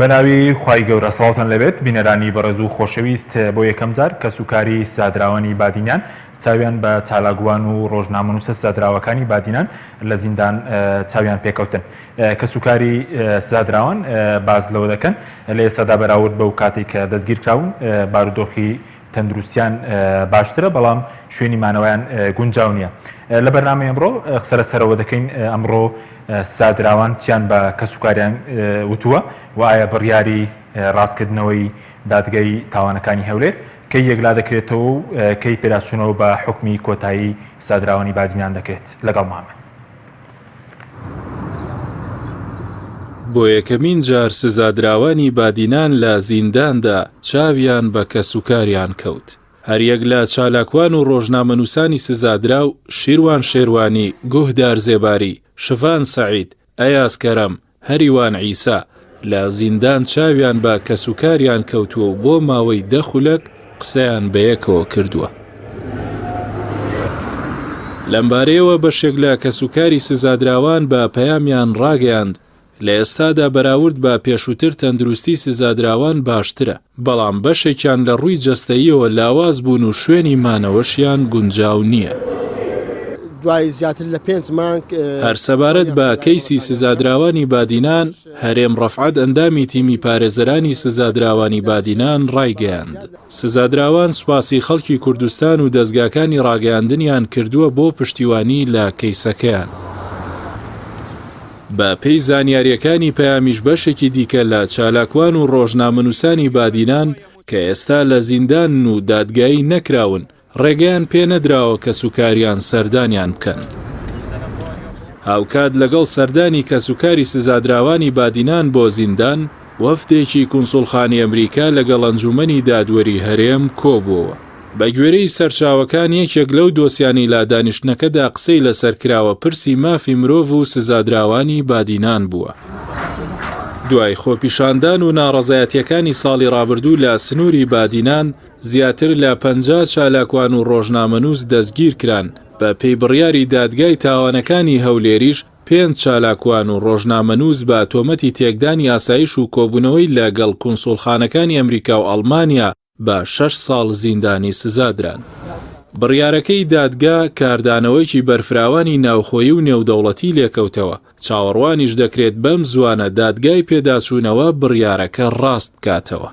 بەناوی خوای گەورە سڵاوتان لێبێت بینەرانی بەڕێز و خۆشەویست بۆ یەکەم جار کەسوکاری سزادراوانی بادینان چاویان بە چالاکوان و ڕۆژنامەنووسە سزادراوەکانی بادینان لە زیندان چاویان پێکەوتن کەسوکاری سزادراوان باس لەوە دەکەن لە ئێستادا بەراورد بەو کاتێک کە دەستگیرکراون بارودۆخی تەندروستیان باشترە بەڵام شوێنی مانەوەیان گونجاو نییە. لە بەرنامەی ئەمڕۆ قسە لەسەرەوە دەکەین ئەمڕۆ سزادراوان چیان بە کەسوکاریان وتووە و ئایا بڕیاری ڕاستکردنەوەی دادگای تاوانەکانی هەولێر کەی یەکلا دەکرێتەوە و کەی پێداچوونەوە بە حوکمی کۆتایی سزادراوانی بادینان دەکرێت؟ لەگەڵمان بن. بۆ یەکەمین جار سزادراوانی بادینان لە زینداندا چاویان بە کەسوکاریان کەوت. هەریەک لە چالاکوان و ڕۆژنامەنووسانی سزادراو، شیروان شێروانی، گوهدار زێباری، شڤان سەعید، ئەیاز کەرەم، هەریوان عیسا، لە زیندان چاویان بە کەسوکاریان کەوتووە و بۆ ماوەی دە خولەک قسەیان بەیەکەوە کردووە. لەمبارەیەوە بەشێک لە کەسوکاری سزادراوان بە پەیامیان ڕاگەیاند، لە ئێستادا بەراورد بە پێشووتر تەندروستی سزادراوان باشترە، بەڵام بەشێکیان لە ڕووی جەستەییەوە لاواز بوون و شوێنی مانەوەشیان گونجاو نییە. دوای زیاتر لە پێنج مانگ. هەر سەبارەت بە کەیسی سزادراوانی بادینان، هەرێم ڕەفعەت ئەندامی تیمی پارێزەرانی سزادراوانی بادینان ڕایگەیاند، سزادراوان سوپاسی خەڵکی کوردستان و دەزگاکانی ڕاگەیاندنیان کردووە بۆ پشتیوانی لە کەیسەکەیان. بە پێی زانیارییەکانی پەیامیش بەشێکی دیکە لە چالاکوان و ڕۆژنامەنووسانی بادینان کە ئێستا لە زیندانن و دادگایی نەکراون، ڕێگەیان پێ نەدراوە کەسوکاریان سەردانیان بکەن. هاوکات لەگەڵ سەردانی کەسوکاری سزادراوانی بادینان بۆ زیندان، وەفدێکی کونسوڵخانی ئەمریکا لەگەڵ ئەنجوومەنی دادوەری هەرێم کۆبووەوە. بەگوێرەی سەرچاوەکان یەکێک لەو دۆسیانەی لە دانیشتنەکەدا قسەی لەسەر کراوە پرسی مافی مرۆڤ و سزادراوانی بادینان بووە. دوای خۆپیشاندان و ناڕەزایەتییەکانی ساڵی ڕابردوو لە سنووری بادینان، زیاتر لە 50 چالاکوان و ڕۆژنامەنووس دەستگیرکران، بە پێی بڕیاری دادگای تاوانەکانی هەولێریش پێنج چالاکوان و ڕۆژنامەنووس بە تۆمەتی تێکدانی ئاسایش و کۆبوونەوەی لەگەڵ کونسوڵخانەکانی ئەمریکا و ئەڵمانیا بە شەش ساڵ زیندانی سزادران. بڕیارەکەی دادگا کاردانەوەیەکی بەرفراوانی ناوخۆیی و نێودەوڵەتی لێکەوتەوە، چاوەڕوانیش دەکرێت بەم زووانە دادگای پێداچوونەوە بڕیارەکە ڕاست بکاتەوە.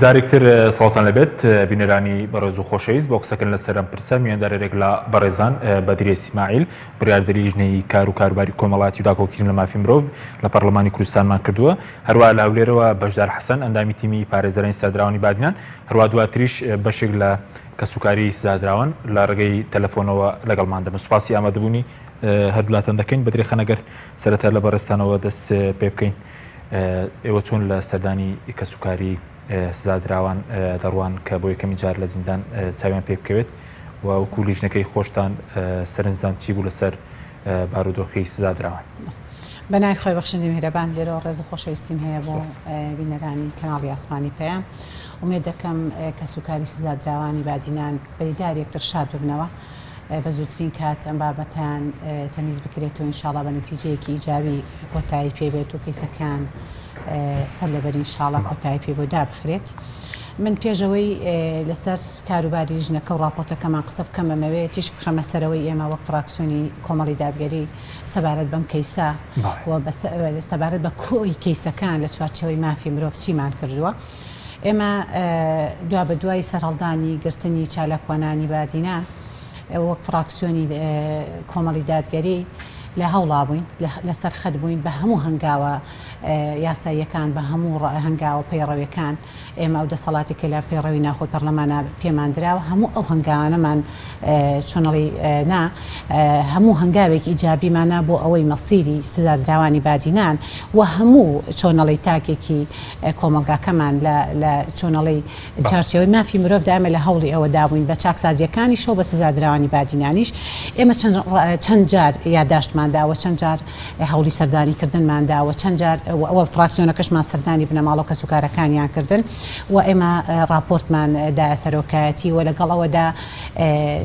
جارێکتر سڵاوتان لەبێت بینەرانی بەڕێز و خۆشەویست بۆ قسەکردن لەسەر ئەم پرسە میواندارێک لە بەڕێزان بەدرێ سیماعیل بڕیاردەری لیژنەی کار و کاروباری کۆمەڵاتی و داکۆکیکردن لە مافی مرۆڤ لە پەرلەمانی کوردستانمان کردووە هەروە لە هەولێرەوە بەشدار حەسەن ئەندامی تیمی پارێزەرانی سزادراوانی بادینان هەروە دواتریش بەشێک لە کەسوکاری سزادراوان لە ڕێگەی تەلەفۆنەوە لەگەڵمان دەبن سوپاسی ئامادەبوونی هەردوولاتان دەکەین بەدرێ خەنەگەر سەرەتا لە بەڕێزتانەوە دەست پێ بکەین ئێوە چۆن لە سەردانی کەسوکاری سزادراوان دەڕوان کە بۆ یەکەمین جار لە زیندان چاویان پێ بکەوێت و وەکو لیژنەکەی خۆشتان سەرنجدان چی بوو لەسەر بارودۆخی سزادراوان؟ بە ناوی خوای بەخشندەی میهرەبان لێرەوە ڕێز و خۆشەویستیم هەیە بۆ بینەرانی کەناڵی ئاسمانی پەیام ئومێد دەکەم کەسوکاری سزادراوانی بادینان بە دیدار یەکتر شاد ببنەوە بە زووترین کات ئەم بابەتەیان تەمیز بکرێتەوە ئینشاڵا بە نەتیجەیەکی ئیجابی کۆتایی پێ بێت و کەیسەکەیان سەر لەبەر ئینشاڵا کۆتایی پێ بۆ دابخرێت. من پێشەوەی لەسەر کاروباری لیژنەکە و راپۆرتەکەمان قسە بکەم ئەمەوێ تیشک بخەمە سەرەوەی ئێمە وەک فراکسیۆنی کۆمەڵی دادگەری سەبارەت بەم کەیسە و سەبارەت بە کۆی کەیسەکان لە چوارچێوەی مافی مرۆڤ چیمان کردووە. ئێمە دوابەدوای سەرهەڵدانی گرتنی چالاکوانانی بادینان وەک فراکسیۆنی کۆمەڵی دادگەری لە هەوڵا بووین، لەسەر خەت بووین بە هەموو هەنگاوە یاساییەکان، بە هەموو هەنگاوە پەیڕەویەکان، ئێمە ئەو دەسەڵاتی کە لە پەیڕەوی ناوخۆی پەرلەمانا پێمان دراوە هەموو ئەو هەنگاوانەمان چۆنەڵی نا هەموو هەنگاوێکی ئیجابیمان نا بۆ ئەوەی مەسیری سزادراوانی بادینان و هەموو چۆنەڵی تاکێکی کۆمەڵگاکەمان لە لە چۆنەڵی چوارچێوەی مافی مرۆڤدا ئێمە لە هەوڵی ئەوەدا بووین بە چاکسازییەکانیشەوە بە سزادراوانی بادینانیش ئێمە چەند چەند جار یاداشتمان. ڕاپۆرتمان داوە، چەند جار هەوڵی سەردانی کردنمان داوە، چەند جار و فراکسیۆنەکەشمان سەردانی بنەماڵە و کەسوکارەکانیان کردن و ئێمە ڕاپۆرتمان دایە سەرۆکایەتی و لەگەڵ ئەوەدا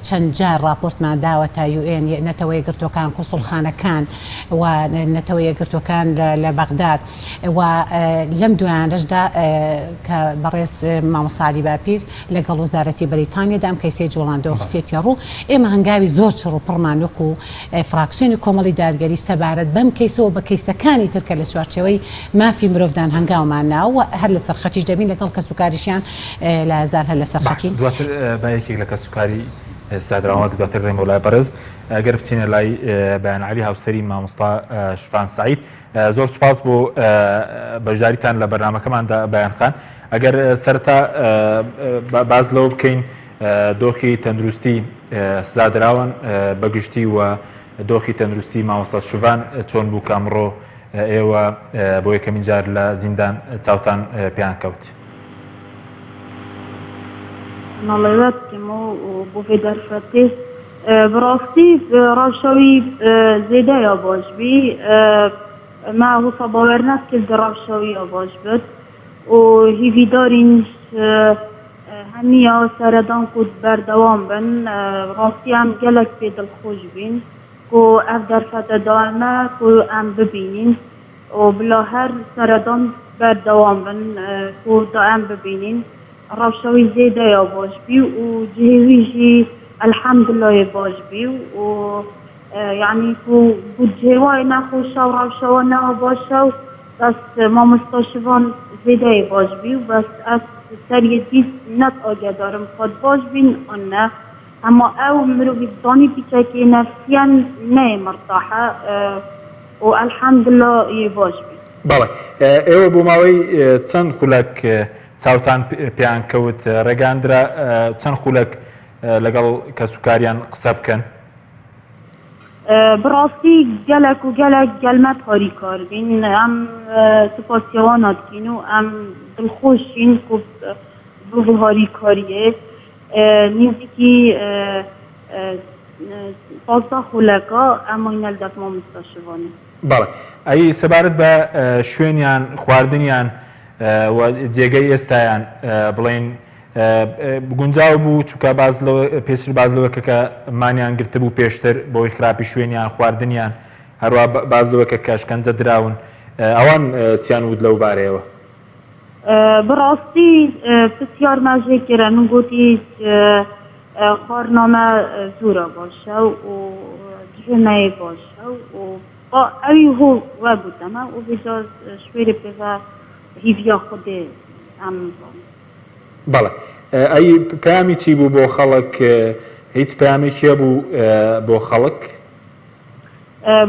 چەند جار ڕاپۆرتمان داوەتە UN، نەتەوە یەکگرتووەکان، کونسوڵخانەکان و نەتەوە یەکگرتووەکان لە بەغداد و لەم دوایانەشدا کە بەڕێز مامۆستا عەلی باپیر لەگەڵ وەزارەتی بەریتانیادا ئەم کەیسەی جوڵاندەوە خستێتیە ڕوو، ئێمە هەنگاوی زۆر چڕ و پڕمان وەکو فراکسیۆنی کۆمەڵی دادگەری سەبارەت بەم کەیسە و بە کەیسەکانی تر کە لە چوارچێوەی مافی مرۆڤدان هەنگاومان ناوە و هەر لەسەر خەتیش دەبین لەگەڵ کەسوکاریشیان لایەزال هەر لەسەر خەتین. دواتر با یەکێک لە کەسوکاری سزادراوان دواتر ڕێمەوە لای بەڕێز ئەگەر بچینە لای بەیان عەلی هاوسەری مامۆستا شڤان سەعید زۆر سوپاس بۆ بەشداریتان لە بەرنامەکەماندا بەیان خان ئەگەر سەرەتا باس لەوە بکەین دۆخی تەندروستی سزادراوان بەگشتی و دۆخی تەندروستی مامۆستا شڤان چۆن بوو کە ئەمڕۆ ئێوە بۆ یەکەمین جار لە زیندان چاوتان پێیان کەوت؟ ناڵێ بکەم و بۆ vê derfetê bi rastî rewşa wî zêde ya baş bî me wisa bawer nedikir di rewşa wî ya baş bit û hîvîdarîn hemiya seredan ku berdewam bin rastî em gelek pê dilxweş bîn ku ev derfete daye me ku em bibînîn û bila her seredan berdewam bin ku da em bibînîn. Rewşa wî zêde ya baş bî û cihê wî jî elhemdullah yê baş bî û yanî ku got cihê wa yê nexweş e û rewşa wa ne baş e û bes mamosta Şivan zêde yê baş bî û bes ez ser yê dî net agedar im xwe baş bîn an ne hema ew mirovî dizanî pîçekê nefsiyen neyê mirtah e û elhemdullah yê baş bî. بەڵێ ئێوە بۆ ماوەی چەند خولەک چاوتان پێیان کەوت ڕێگان درا چەند خولەک لەگەڵ کەسوکاریان قسە بکەن؟ بەڕاستی گەلەک و گەلەک گەلمەت هاریکار بین ئەم سوپاسیەوانە دکین و ئەم دڵخۆشین کو بۆ هاریکاریێ نزیکی 15 خولەکە ئەماینەل دەف مامۆستا شڤانێ. بەڵێ ئەی سەبارەت بە شوێنیان خواردنیان و جێگەی ئێستایان بڵێین گونجاو بوو چونکە باز لەوە پێشتر باز لەوە کە کە مانیان گرتبوو پێشتر بەوەی خراپی شوێنیان خواردنیان هەروە باز لەوە کە کە ئەشکەنجە دراون ئەوان چیان وت لەو بارەیەوە؟ بەڕاستی پرسیار مە ژێ کرن من گوتی خواردنا مە زۆرە باشە و جهێ مەیێ باشە و ئەوی هۆ وە گوتەمە و ڤێجا شوێرێ پێڤە هیڤیا خودێ ئەم زانم. بەڵێ ئەی پەیامی چی بوو بۆ خەڵک هیچ پەیامێکی هەبوو بۆ خەڵک؟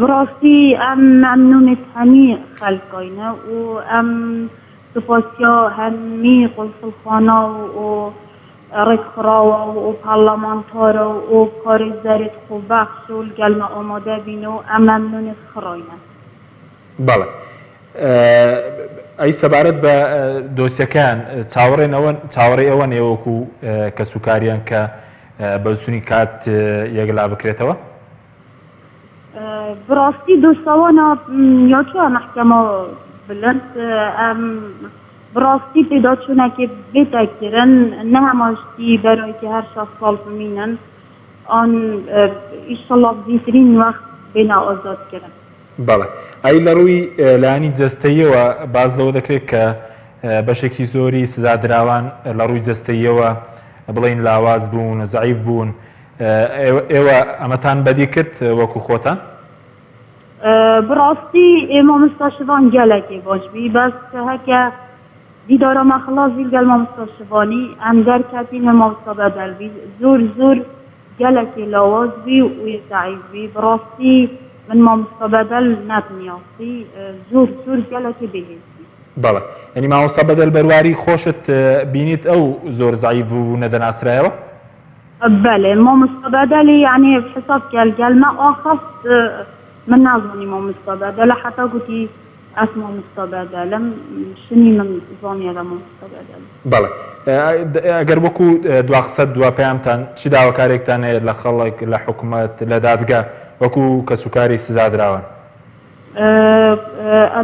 بەڕاستی ئەم مەمنونێت هەمی خەلکاینە و ئەم سوپاسیا هەمی قونسڵخانە و ڕێکخراوە و پەڕلەمانتارە و پارێزەرێت خۆبەخش و لگەل مە ئامادە بین و ئەم مەمنونێت خڕاینە. بەڵێ ئەی سەبارەت بە دۆسیەکەیان چاوەڕێن ئەوەن چاوەڕێی ئەوەن ئێوە وەکو کەسوکاریان کە بە زووترین کات یەکلا بکرێتەوە؟ بەڕاستی دۆسەوانە یا چوە مەحکەمە بلند ئەم بەڕاستی پێداچوونەکێ بێتە کرن نە هەماشتی بەرایکی هەر شەست ساڵ بمینن ئان ئیشەڵا بزیترین وەخت بێنە ئازاد کرن. بەڵێ ئەی لە ڕووی لایەنی جەستەییەوە باس لەوە دەکرێت کە بەشێکی زۆری سزادراوان لە ڕووی جەستەییەوە بڵێین لاواز بوون زەعیف بوون ئێوە ئەمەتان بەدی کرد وەکو خۆتان؟ بەڕاستی ئێ مامۆستا شڤان گەلەکێ باش بی بەس هەکە دیدارا مە خلاص بی لگەل مامۆستا شڤانی ئەم دەرکەتین مامۆستا بەدەل بی زۆر زۆر گەلەکێ لاواز بی و یە زەعیف بی بەڕاستی من مامۆستا بەدەل نەتنیاسی زۆر زۆر گەلەکێ بێهێز بی. بەڵێ یانی مامۆستا بەدەل بەرواری خۆشت بینیت ئەو زۆر زەعیف بوو و نەدەناسرایەوە؟ بەلێ مامۆستا بەدەلی یەعنی حساب کە لگەل مە ئاخفت من نازانی مامۆستا بەدەلە حەتا گوتی ئەس مامۆستا بەدەلم شنی من زانیە مامۆستا بەدەل. بەڵێ ئەگەر وەکو دوا قسەت دوا پەیامتان چ داواکارێکتان هەیە لە خەڵک لە حکومەت لە دادگا؟ وەکو کەسوکاری سزادراوان؟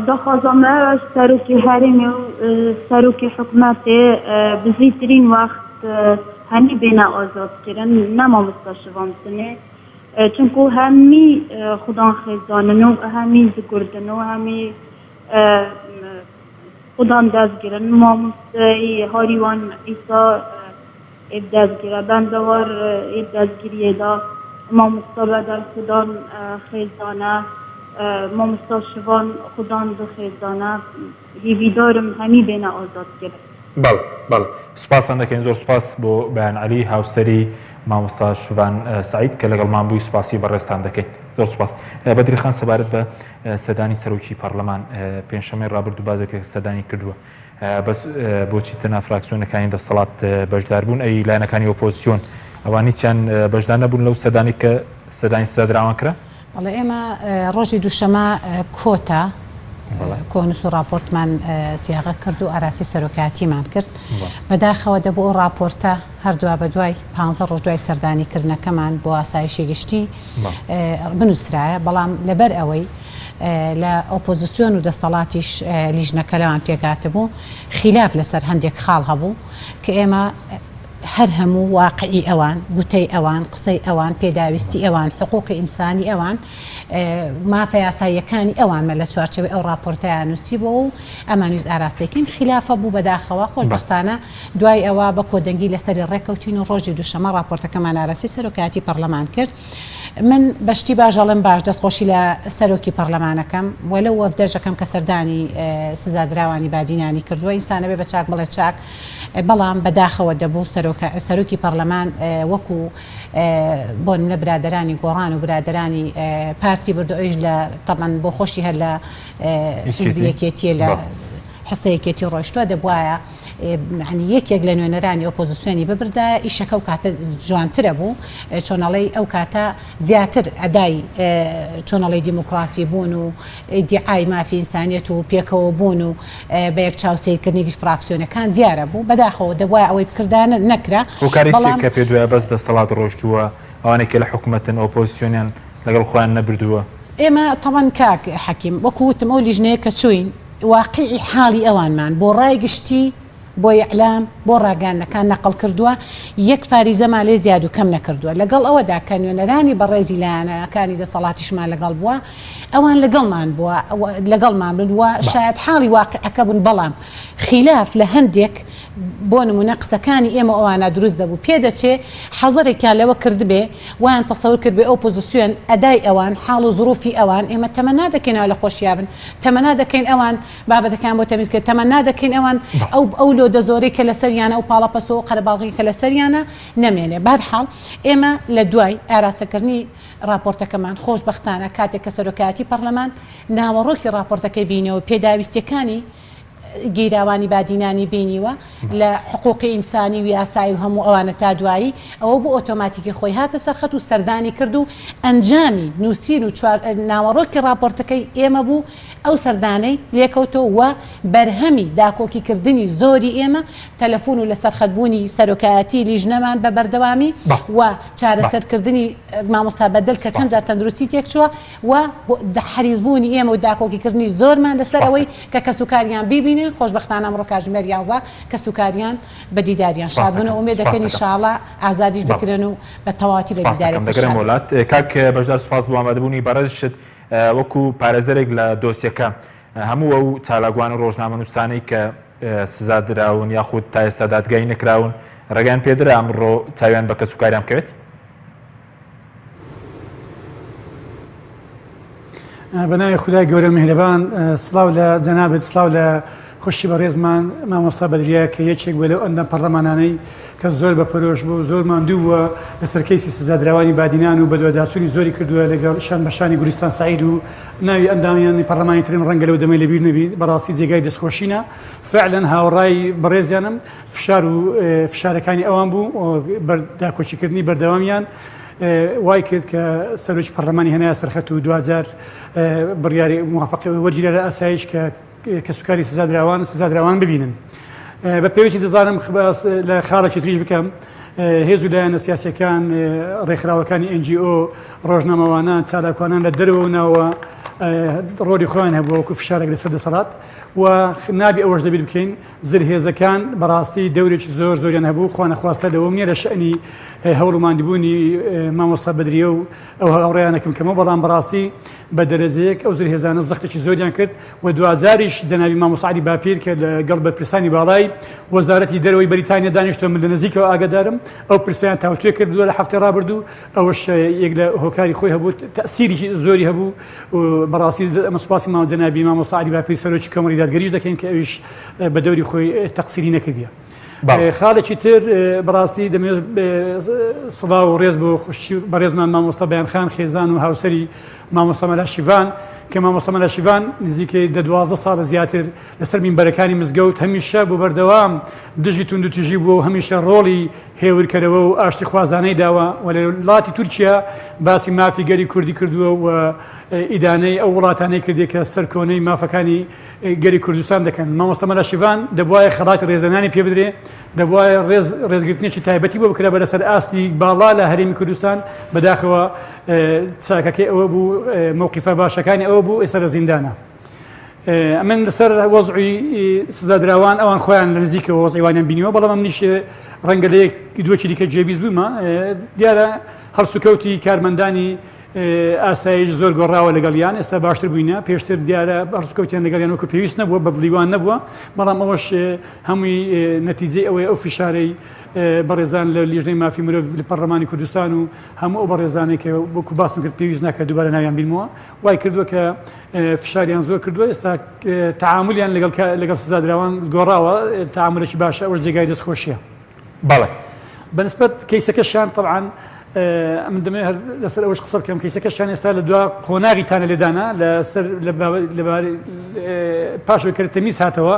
داخوازا me serokê herêmê û serokê hikûmetê bi zîtirîn wext hemî bêne azadkirin ne mamosta Şivan tenê çunku hemî xudan xêzan in û hemî zikurdin û hemî xudan destgirin mamosteyê Harîwan Îsa ê bi destgire bendewar ê bi destgiriyê de mamosta Bedel xudan xêzan e mamosta Şivan xudan du xêzan e hêvîdarim hemî bêne azadkirin. بەڵێ بەڵێ سوپاستان دەکەین زۆر سوپاس بۆ بەیان عەلی هاوسەری مامۆستا شڤان سەعید کە لەگەڵمان بووی سوپاسی بەڕێزتان دەکەین زۆر سوپاس بەدری خان سەبارەت بە سەردانی سەرۆکی پەرلەمان پێنجشەممەی ڕابردوو بازێک سەردانی کردووە بەس بۆچی تەنها فراکسیۆنەکانی دەسەڵات بەشدار بوون ئەی لایەنەکانی ئۆپۆزیسیۆن ئەوان هیچیان بەشدار نەبوون لەو سەردانی کە سەردانی سزادراوان کرا؟ بەڵێ ئێمە ڕۆژی دووشەمە کۆتا کۆنوس و ڕاپۆرتمان سیاغە کرد و ئاراسی سەرۆکایەتیمان کرد بەداخەوە دەبوو ئەو ڕاپۆرتە هەر دوا بە دوای پ ڕۆژ دوای سەردانی کردنەکەمان بۆ ئاسایشی گشتی بنووسرایە بەڵام لەبەر ئەوەی لە ئۆپۆزیسیۆن و دەسەڵاتیش لیژنەکە لەوان پێکهاتبوو خیلاف لەسەر هەندێک خاڵ هەبوو کە ئێمە هەر هەموو واقعی ئەوان، گوتەی ئەوان، قسەی ئەوان، پێداویستی ئەوان، حقوقی ئینسانی ئەوان، مافە یاساییەکانی ئەوانمان لە چوارچێوەی ئەو ڕاپۆرتەیا نووسیبۆوە و ئەمانویست ئاراستەی کەین. خیلافە بوو بەداخەوە، خۆشبەختانە دوای ئەوە بە کۆدەنگی لەسەری ڕێککەوتین و ڕۆژی دووشەممە ڕاپۆرتەکەمان ئاراستەی سەرۆکایەتی پەڕلەمان کرد. من بە شتی باش ئەڵێم باش دەستخۆشی لە سەرۆکی پەڕلەمانەکەم و لەو وەفدەش ئەکەم کە سەردانی سزادراوانی بادینانی کردووە. ئینسان ئەبێ بە چاک بڵێ چاک. بەڵام بەداخەوە دەبوو سەرۆکە سەرۆکی پەڕلەمان وەکو بۆ نمونە برادەرانی گۆڕان و برادەرانی پارتی بردو ئەویش لە تەبعەن بۆ خۆشی هەر لە حیزبی یەکێتیە لە حسە یەکێتی ڕۆیشتووە دەبوایە یعنی یەکێک لە نوێنەرانی ئۆپۆزیسیۆنی ببردایە ئیشەکە ئەو کاتە جوانترە بوو چۆنەڵی ئەو کاتە زیاتر ئەدای چۆنەڵی دیموکراسی بوون و ئیدیعای مافی ئینسانیەت و پێکەوە بوون و بە یەک چاو سەیرکردنی گشت فراکسیۆنەکان دیارە بوو بەداخەوە دەبوایە ئەوەی بکردایە نەکرا هۆکاری چیە بەڵام کە پێت وایە بەس دەستەڵات ڕۆیشتووە ئەوانەی کە لە حکومەتن ئۆپۆزسیۆنیان لەگەڵ خۆیان نەبردووە؟ ئێمە تەبعەن کاک حەکیم وەکو وتم ئەو لیژنەیە کە چووین واقیعی حاڵی ئەوانمان بۆ ڕای گشتی بۆ ئیعلام، بۆ ڕاگەیاندنەکان نەقڵ کردووە، یەک فاریزەمان لێ زیاد و کەم نەکردووە. لەگەڵ ئەوەدا کە نوێنەرانی بەڕێزی لایەنەکانی دەسەڵاتیشمان لەگەڵ بووە، ئەوان لەگەڵمان بووە، لەگەڵمان بوون و شایەتحاڵی واقیعەکە بوون، بەڵام خیلاف لە هەندێک بۆ نموونە قسەکانی ئێمە و ئەوانە دروست دەبوو. پێدەچێ حەزەرێکیان لەوە کردبێ، وایان تەسەور کردبێ ئۆپۆزسیۆن ئەدای ئەوان، حاڵ و زرووفی ئەوان، ئێمە تەمەنا دەکەین ئەوان لە خۆشیا بن، تەمەنا دەکەین ئەوان بابەتەکەیان بۆ تەمیز کرد تەمەنا دەکەین ئەوان ئەو ئەو لۆدە زۆرەی کە لەسەریانە ئەو پاڵەپەستۆ و قەرەباڵغی کە لەسەریانە نەمێنێ بەهەرحاڵ ئێمە لە دوای ئاراستەکردنی ڕاپۆرتەکەمان خۆشبەختانە کاتێک کە سەرۆکایەتی پەڕلەمان ناوەڕۆکی ڕاپۆرتەکەی بینیەوە پێداویستیەکانی گیراوانی بادینانی بینیوە لە حقوقی ئینسانی و یاسایی و هەموو ئەوانە تا دوایی، ئەوە بوو ئۆتۆماتیکی خۆی هاتە سەر خەت و سەردانی کرد و ئەنجامی نووسین و چوار ناوەڕۆکی ڕاپۆرتەکەی ئێمە بوو ئەو سەردانەی لێکەوتەوە و بەرهەمی داکۆکی کردنی زۆری ئێمە تەلەفون و لەسەر خەت بوونی سەرۆکایەتی لیژنەمان بە بەردەوامی و چارەسەر کردنی مامۆستا بەدەل کە چەند جار تەندروستی تێکچووە و حەریس بوونی ئێمە و داکۆکی کردنی زۆرمان لەسەر ئەوەی کە کەسوکاریان بیبینن، خۆشبەختانە ئەمڕۆ کاتژمێر 11 کەسوکاریان بە دیداریان شاد بوون و ئومێد دەکەین ان شاء اللە ئازادیش بکرێن و بە تەواوەتی بە دیدارێکی شاد بن. کاک بەشدار سوپاس بۆ ئامادەبوونی بەڕێزشت وەکو پارێزەرێک لە دۆسیەکە هەموو ئەو چالاکوان و ڕۆژنامەنووسانەی کە سزا دراون یاخود تا ئێستا دادگایی نەکراون ڕێگەیان پێدرا ئەمڕۆ چاویان بە کەسوکاریان بکەوێت؟ بە ناوی خودای گەورە میهرەبان سڵاو لە جەنابت سڵاو لە خوشکی بەڕێزمان مامۆستا بەدریە کە یەکێک بووە لەو ئەندام پەرلەمانانەی کە زۆر بە پەرۆش بوو زۆر ماندوو بووە لەسەر کەیسی سزادراوانی بادینان و بەدواداچوونی زۆری کردووە لەگەڵ شان بە شانی گولیستان سەعید و ناوی ئەندامیانی پەرلەمانی ترم ڕەنگە لەو دەمەی لەبیر نەبی بەڕاستی جێگای دەستخۆشینە فعلا هاوڕای بەڕێزیانم فشار و فشارەکانی ئەوان بوو داکۆکیکردنی بەردەوامیان وای کرد کە سەرۆکی پەرلەمانی هێنایە سەرخەت و دواجار بڕیاری موافقە وەرگیرا لە ئاسایش کە کەسوکاری سزادراوان سزادراوان ببینن. بە پێویستی دەزانم لە خاڵێکی تریش بکەم. هێز و لایەنە سیاسیەکان، ڕێکخراوەکانی NGO، ڕۆژنامەوانان، چالاکوانان لە دەرەوە و ناوە ڕۆلی خۆیان هەبووە وەکو فشارێک لەسەر دەسەڵات و نابی ئەوەش لەبیر بکەین زلهێزەکان بەڕاستی دەورێکی زۆر زۆریان هەبوو خوانەخواستە لەوەم نییە لە شەئنی هەوڵ و ماندبوونی مامۆستا بەدریە و ئەو هاوڕێیانەکەم کەمەوە بەڵام بەڕاستی بە دەرەجەیەک ئەو زلهێزانە زەختێکی زۆریان کرد و دواجاریش جەنابی مامۆستا عەلی باپیر کە لەگەڵ بەرپرسانی باڵای وەزارەتی دەرەوەی بەریتانیا دانیشتووە من لە نزیکەوە ئاگادارم ئەو پرسەیان تاوتوێ کردووە لە هەفتەی ڕابردوو ئەوەش یەک لە هۆکاری خۆی هەبوو تەسیری زۆری هەبوو بەڕاستی ئەمە سوپاسی مام جەنابی مامۆستا عەلی باپیر سەرۆکی کۆمەڵی دادگەریش دەکەین کە ئەویش بە دەوری خۆی تەقسیری نەکردیە. خاڵێکی تر بەڕاستی دەمەوێت سڵاو و ڕێز بۆ خوشکی بەڕێزمان مامۆستا بەیان خان خێزان و هاوسەری مامۆستا مەلا شیڤان کە مامۆستا مەلا شیڤان نزیکەی دە 12 ساڵە زیاتر لەسەر مینبەرەکانی مزگەوت هەمیشە بۆ بەردەوام دژی توندوتیژی بووە و هەمیشە ڕۆڵی هێورکەرەوە و ئاشتیخوازانەی داوە و لە وڵاتی تورکیا باسی مافی گەلی کوردی کردووە و ئیدانەی ئەو وڵاتانەی کردی کە سەرکۆنەی مافەکانی گەلی کوردستان دەکەن. مامۆستا مەلا شیڤان دەبوایە خەڵاتی ڕێزلێنانی پێ بدرێ، دەبوایە ڕێز ڕێزگرتنێکی تایبەتی بۆ بکرابا لەسەر ئاستی باڵا لە هەرێمی کوردستان، بەداخەوە چاکەکەی ئەوە بوو، مەوقیفە باشەکانی ئەوە بوو ئێستا لە زیندانە. ئەمن لەسەر وەزعی سزادراوان ئەوان خۆیان لە نزیکەوە وەزعی وانیان بینیوە، بەڵام ئەمنیش ڕەنگە لە یەک دووەکی دیکە جێبیست بوومە. دیارە هەڵسوکەوتی کارمەندانی ئاسایش زۆر گۆڕاوە لەگەڵیان ئێستا باشتر بووینە پێشتر دیارە هەڵسوکەوتیان لەگەڵیان وەکو پێویست نەبووە بەدڵیوان نەبووە بەڵام ئەوەش هەمووی نەتیجەی ئەوەی ئەو فشارەی بەڕێزان لە لیژنەی مافی مرۆڤ لە پەرلەمانی کوردستان و هەموو ئەو بەڕێزانەی کە وەکو باسم کرد پێویست ناکات دووبارە ناویان بینمەوە وای کردووە کە فشاریان زۆر کردووە ئێستا تعاملیان لەگەڵ لەگەڵ سزادراوان گۆڕاوە تعاملێکی باشە ئەوەش جێگای دەستخۆشیە. بەڵێ. بەنسبەت کەیسەکەشیان تەبعەن ئەمن دەمەوێت هەر لەسەر ئەوەش قسە بکەم کەیسەکەشیان ئێستا لە دوا قۆناغی تانە لێدانە لەسەر لە پاش کە تەمیز هاتەوە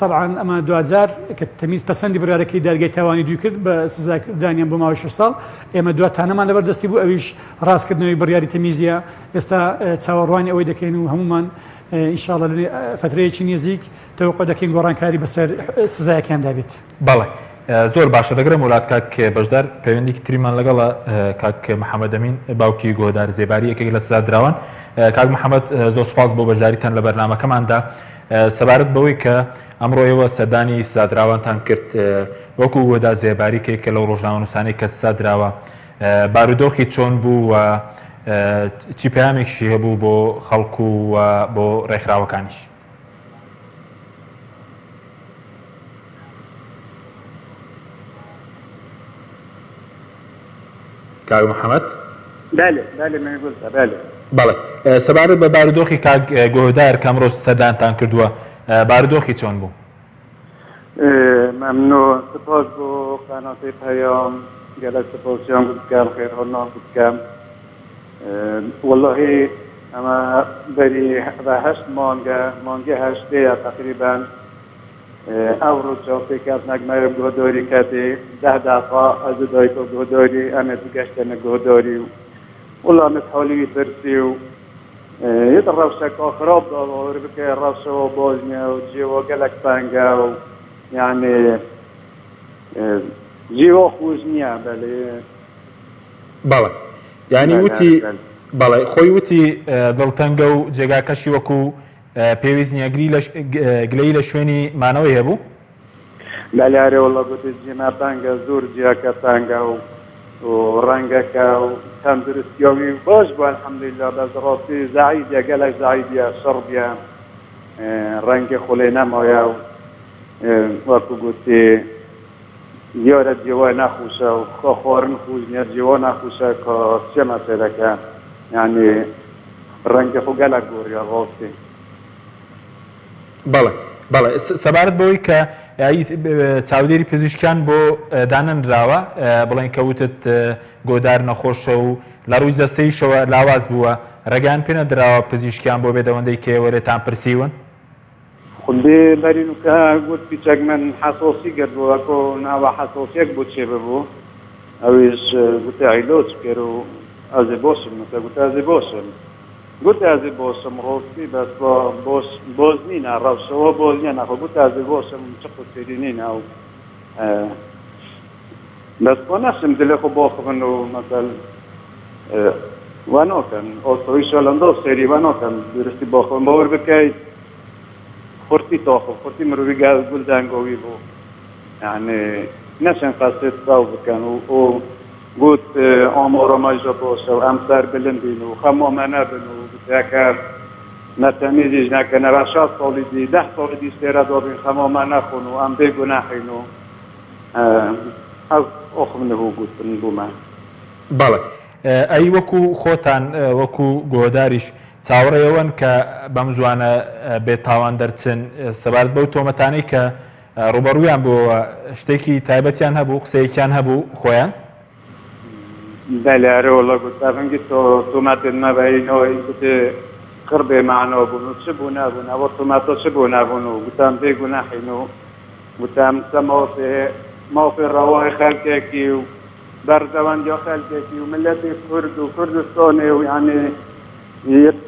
طبعا ئەمە دواجار کە تەمیز پەسەندی بڕارەکەی دادگای تاوانی دوی کرد بە سزادانیان بۆ ماوەی 6 ساڵ ئێمە دوا تانەمان لەبەر دەستی بوو ئەویش ڕاستکردنەوەی بڕیاری تەمیزیە ئێستا چاوەڕوانی ئەوەی دەکەین و هەمومان ئینشاءاللە لە فترەیەکی نزیک تەوەقع دەکەین گۆڕانکاری بەسەر سزایەکاندا بێت. بەڵێ زۆر باشە دەگرم وڵات کاک بەشدار پەیوەندیکی تریمان لەگەڵە کاک محەممەد ئەمین باوکی گۆدار زێباری یەکێک لە سزادراوان کاک محەممەد زۆر سوپاس بۆ بەشداریتان لە بەرنمەکەماندا سەبارەت بەوەی کە ئەمڕۆ ئێوە سەردانی سزادراوانتان کرد وەکو گۆدا زێباری کە لەو ڕۆژنامەنووسانەی کە سزادراوە بارودۆخی چۆن بوو و چی پەیامێکیشی هەبوو بۆ خەڵک و بۆ ڕێکخراوەکانیش؟ کاک محەمەد؟ بەلێ بەلێ من گولتە بەلێ. بەڵێ سەبارەت بە بارودۆخی کاک گۆهدار کە ئەمڕۆ سەردانتان کردووە بارودۆخی چۆن بوو؟ مەمنون سپاس بۆ قەناتی پەیام گەلەک سپاسیان گوت بکەم خێرهاتنان گوت بکەم وەڵاهی ئەمە بەری بە هەشت مانگە مانگی هەشتەیە تەقریبەن ئەوڕۆ چاوپێکەفتنەک مەیە گۆداری کەتێ دە دەقا ئەز و دایکا گۆداری ئەمێ گەشتەنە گۆداری و وەڵا مت حالی وی پرسی و یت ڕەوشەکا خراپ داوە بکە ڕەوشەوە باش نییە و جێوە گەلەک تەنگە و یعنی جێوە خۆش نییە بەلێ. بەڵێ یانی وتی بەڵێ خۆی وتی دڵتەنگە و جێگاکەشی وەکو پێویست نییە گری لە گلەیی لە شوێنی مانەوەی هەبوو؟ بەلێ ئەرێ وەڵا گوتی جێما تەنگە زۆر جیاکە تەنگە و و ڕەنگەکە و تەندروستیاوی باش بوو الحمدللە بەس ڕاستی زەعیدیە گەلەک زەعیدیە شڕ بیە ڕەنگی خولێ نەمایە و وەکو گوتی دیارە جێوای نەخوشە و خۆ خوارن خوش نیە جێوا نەخوشە کە چێ مەسەلەکە یانی ڕەنگی خۆ گەلەک گۆڕیە ڕاستی. بەڵێ بەڵێ سەبارەت بەوەی کە چاودێری پزیشکیان بۆ دانەنراوە بڵێن کە وتت گۆدار نەخۆشە و لە ڕووی جەستەیشەوە لاواز بووە ڕێگەیان پێ نەدراوە پزیشکیان بۆ بێت ئەوەندەی کە ئێوە لێتان پرسیون؟ خودێ بەرین کە گوت پیچەک من حەساسی گرت بوو وەکۆ ناوە حەساسیەک بۆ چێ ببوو ئەویش گوتێ عیلۆچ کرد و ئەزێ باشم نوکە گوتە ئەزێ باشم گوتێ ئەزێ باشم ڕاستی بەس با باش باش نینە ڕەوشەوە باش نیە نەخۆ گوتێ ئەزێ باشم چ قوسێری نینە و. بەس خۆ نەشم دلێ خۆ باخڤن و مەسەل وا ناکەن ئاسایشە لەنداو سەیری وا ناکەن درستی باخڤن باوەر بکەی خورتی تاخڤ خورتی مروی گەل گول دەنگاوی بوو یعنی نەشن قەسێت ساو بکەن و و گوت ئامارا مایژە باشە و ئەم سەر بلندین و خەما مە نەبن و گوتەکە مە تەمیزیش نەکەنەوە شەست ساڵی دی دە ساڵی دی سێرە دابین خەما مە نەخۆن و ئەم بێ گوناحین و ئەو ئۆخم نهو گوتن بوومە. بەڵێ ئەی وەکو خۆتان وەکو گۆهداریش چاوەڕێی ئەوەن کە بەم زوانە بێ تاوان دەرچن سەبارەت بەو تۆمەتانەی کە ڕوبەڕویان بووەوە شتێکی تایبەتیان هەبوو قسەیەکیان هەبوو خۆیان؟ بەلێ ئەرێ وەڵا گوت ئەفنگی تۆ تۆمەتێن مە بەی نۆی گوتێ قڕ بێ مەعنا بوون و چ بوو نەبوون ئەوە تۆمەتە چ بوو نەبوون و گوتم بێ گوناحین و گوتم سە مافێ مافێ ڕەوای خەلکێکی و بەرژەوەندیا خەلکێکی و ملەتی کورد و کوردستانێ و یعنی یەت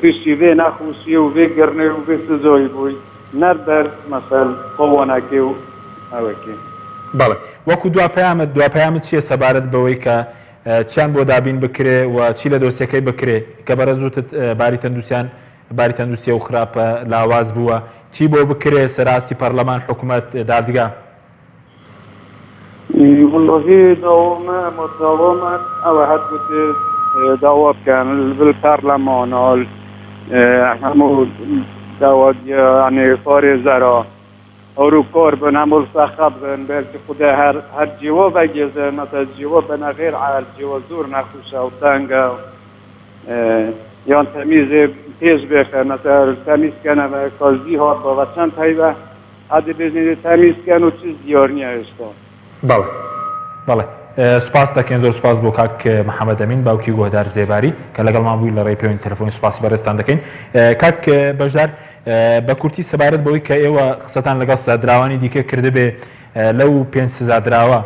تووشی ڤێ نەخوشی و ڤێ گرنێ و ڤێ سزای بووی نەر بەر مەسەل تاوانەکێ و ئەوەکێ. بەڵێ وەکو دوا پەیامت دوا پەیامت چیە سەبارەت بەوەی کە چیان بۆ دابین بکرێ و چی لە دۆسیەکەی بکرێ کە بەڕێز وتت باری تەندوسیان باری تەندوسیە و خراپە لاواز بووە چی بۆ بکرێ سەراستی پەرلەمان حکومەت دادگا؟ وەڵاهی داوامە ما داوامە ئەوە هەر گوتێ داوا بکەن بالپەرلەمانال هەموو داوا یعنی پارێزەرا هەرو کار بن هەموو سەخەت بن بەلکی خودا هەر هەر جیوە بەگێزە مەسەل جیوە بنە غێر عال جیوە زۆر نەخوشە و تەنگە یان تەمیزێ پێش بێخە مەسەل تەمیز کەنە بە کازی هات بە چەند هەیبە ئەدی بێژنی تەمیز کەن و چیز دیار نییە هێشتا. بەڵێ بەڵێ سوپاست دەکەین زۆر سوپاس بۆ کاک محەمەد ئەمین باوکی گۆهدار زێباری کە لەگەڵمان بووی لە ڕێی پەیوەندی تەلەفۆنی سوپاسی بەڕێزتان دەکەین کاک بەشدار بە کورتی سەبارەت بەوەی کە ئێوە قسەتان لەگەڵ سزادراوانی دیکە کردبێ لەو پێنج سزادراوە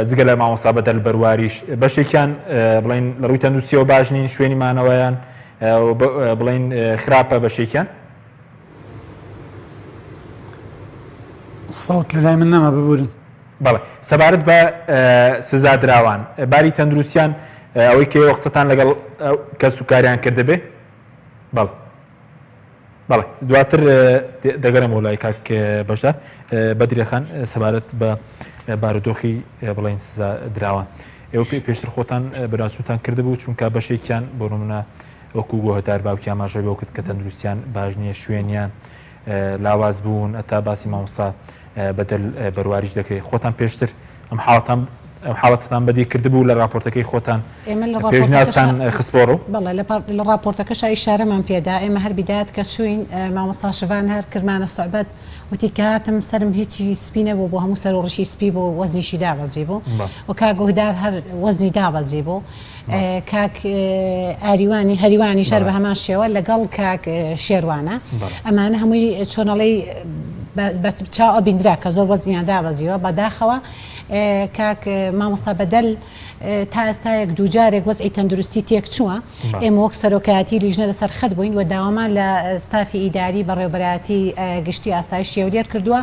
جگە لە مامۆستا بەدەل بەرواریش بەشێکیان بڵین لە ڕووی تەندروستیەوە باش نین شوێنی مانەوەیان بڵین خراپە بەشێکیان سەوت لەلای من نەما ببورن. بەڵێ سەبارەت بە سزادراوان باری تەندروستیان ئەوەی کە ئێوە قسەتان لەگەڵ کەس و کاریان کردبێ بەڵێ بەڵێ دواتر دەگەرمەوە لای کاک بەشدار بەدرێخان سەبارەت بە بارودۆخی بڵین سزا دراوان ئێوە پێشتر خۆتان بەراچوتان کردبوو چونکە بەشێکیان بۆ نمونە وەکو گۆهدار باوکی ئاماژەی بەوە کرد کە تەندروستیان باش نییە، شوێنیان لاواز بوون، هەتا باسی مامۆستا بەدەل بەرواریش دەکرێت. خۆتان پێشتر ئەم حاڵەتان ئەم حاڵەتەتان بەدی کردبوو لە ڕاپۆرتەکەی خۆتان ئێمە لە پێشنیازتان ڕاپۆرتەکەشا خستبۆ ڕوو؟ بەڵێ لە پا لە ڕاپۆرتەکەشا ئیشارەمان پێدا، ئێمە هەر بیدایەت کە چووین مامۆستا شڤان هەر کردمانە سوعبەت، وتی کە هاتم سەرم هیچی سپی نەبوو بۆ هەموو سەر و ڕیشی سپی بوو وەزنیشی دابەزیبوو و کاک گوهدار هەر وەزنی دابەزیبوو. کاک ئاریوانی هەریوانیش هەر بە هەمان شێوە لەگەڵ کاک شێروانە ئەمانە هەمووی چۆنەڵی بە چاو ئەبیندرا کە زۆر وەزنیان دابەزیوە بەداخەوە کاک مامۆستا بەدەل تا ئێستا یەک دووجارێک وەزعی تەندروستی تێک چووە ئێمە وەک سەرۆکایەتی لیژنە لەسەر خەت بووین و داوامان لە ستافی ئیداری بەڕێوبەرایەتی گشتی ئاسایشی هەولێر کردووە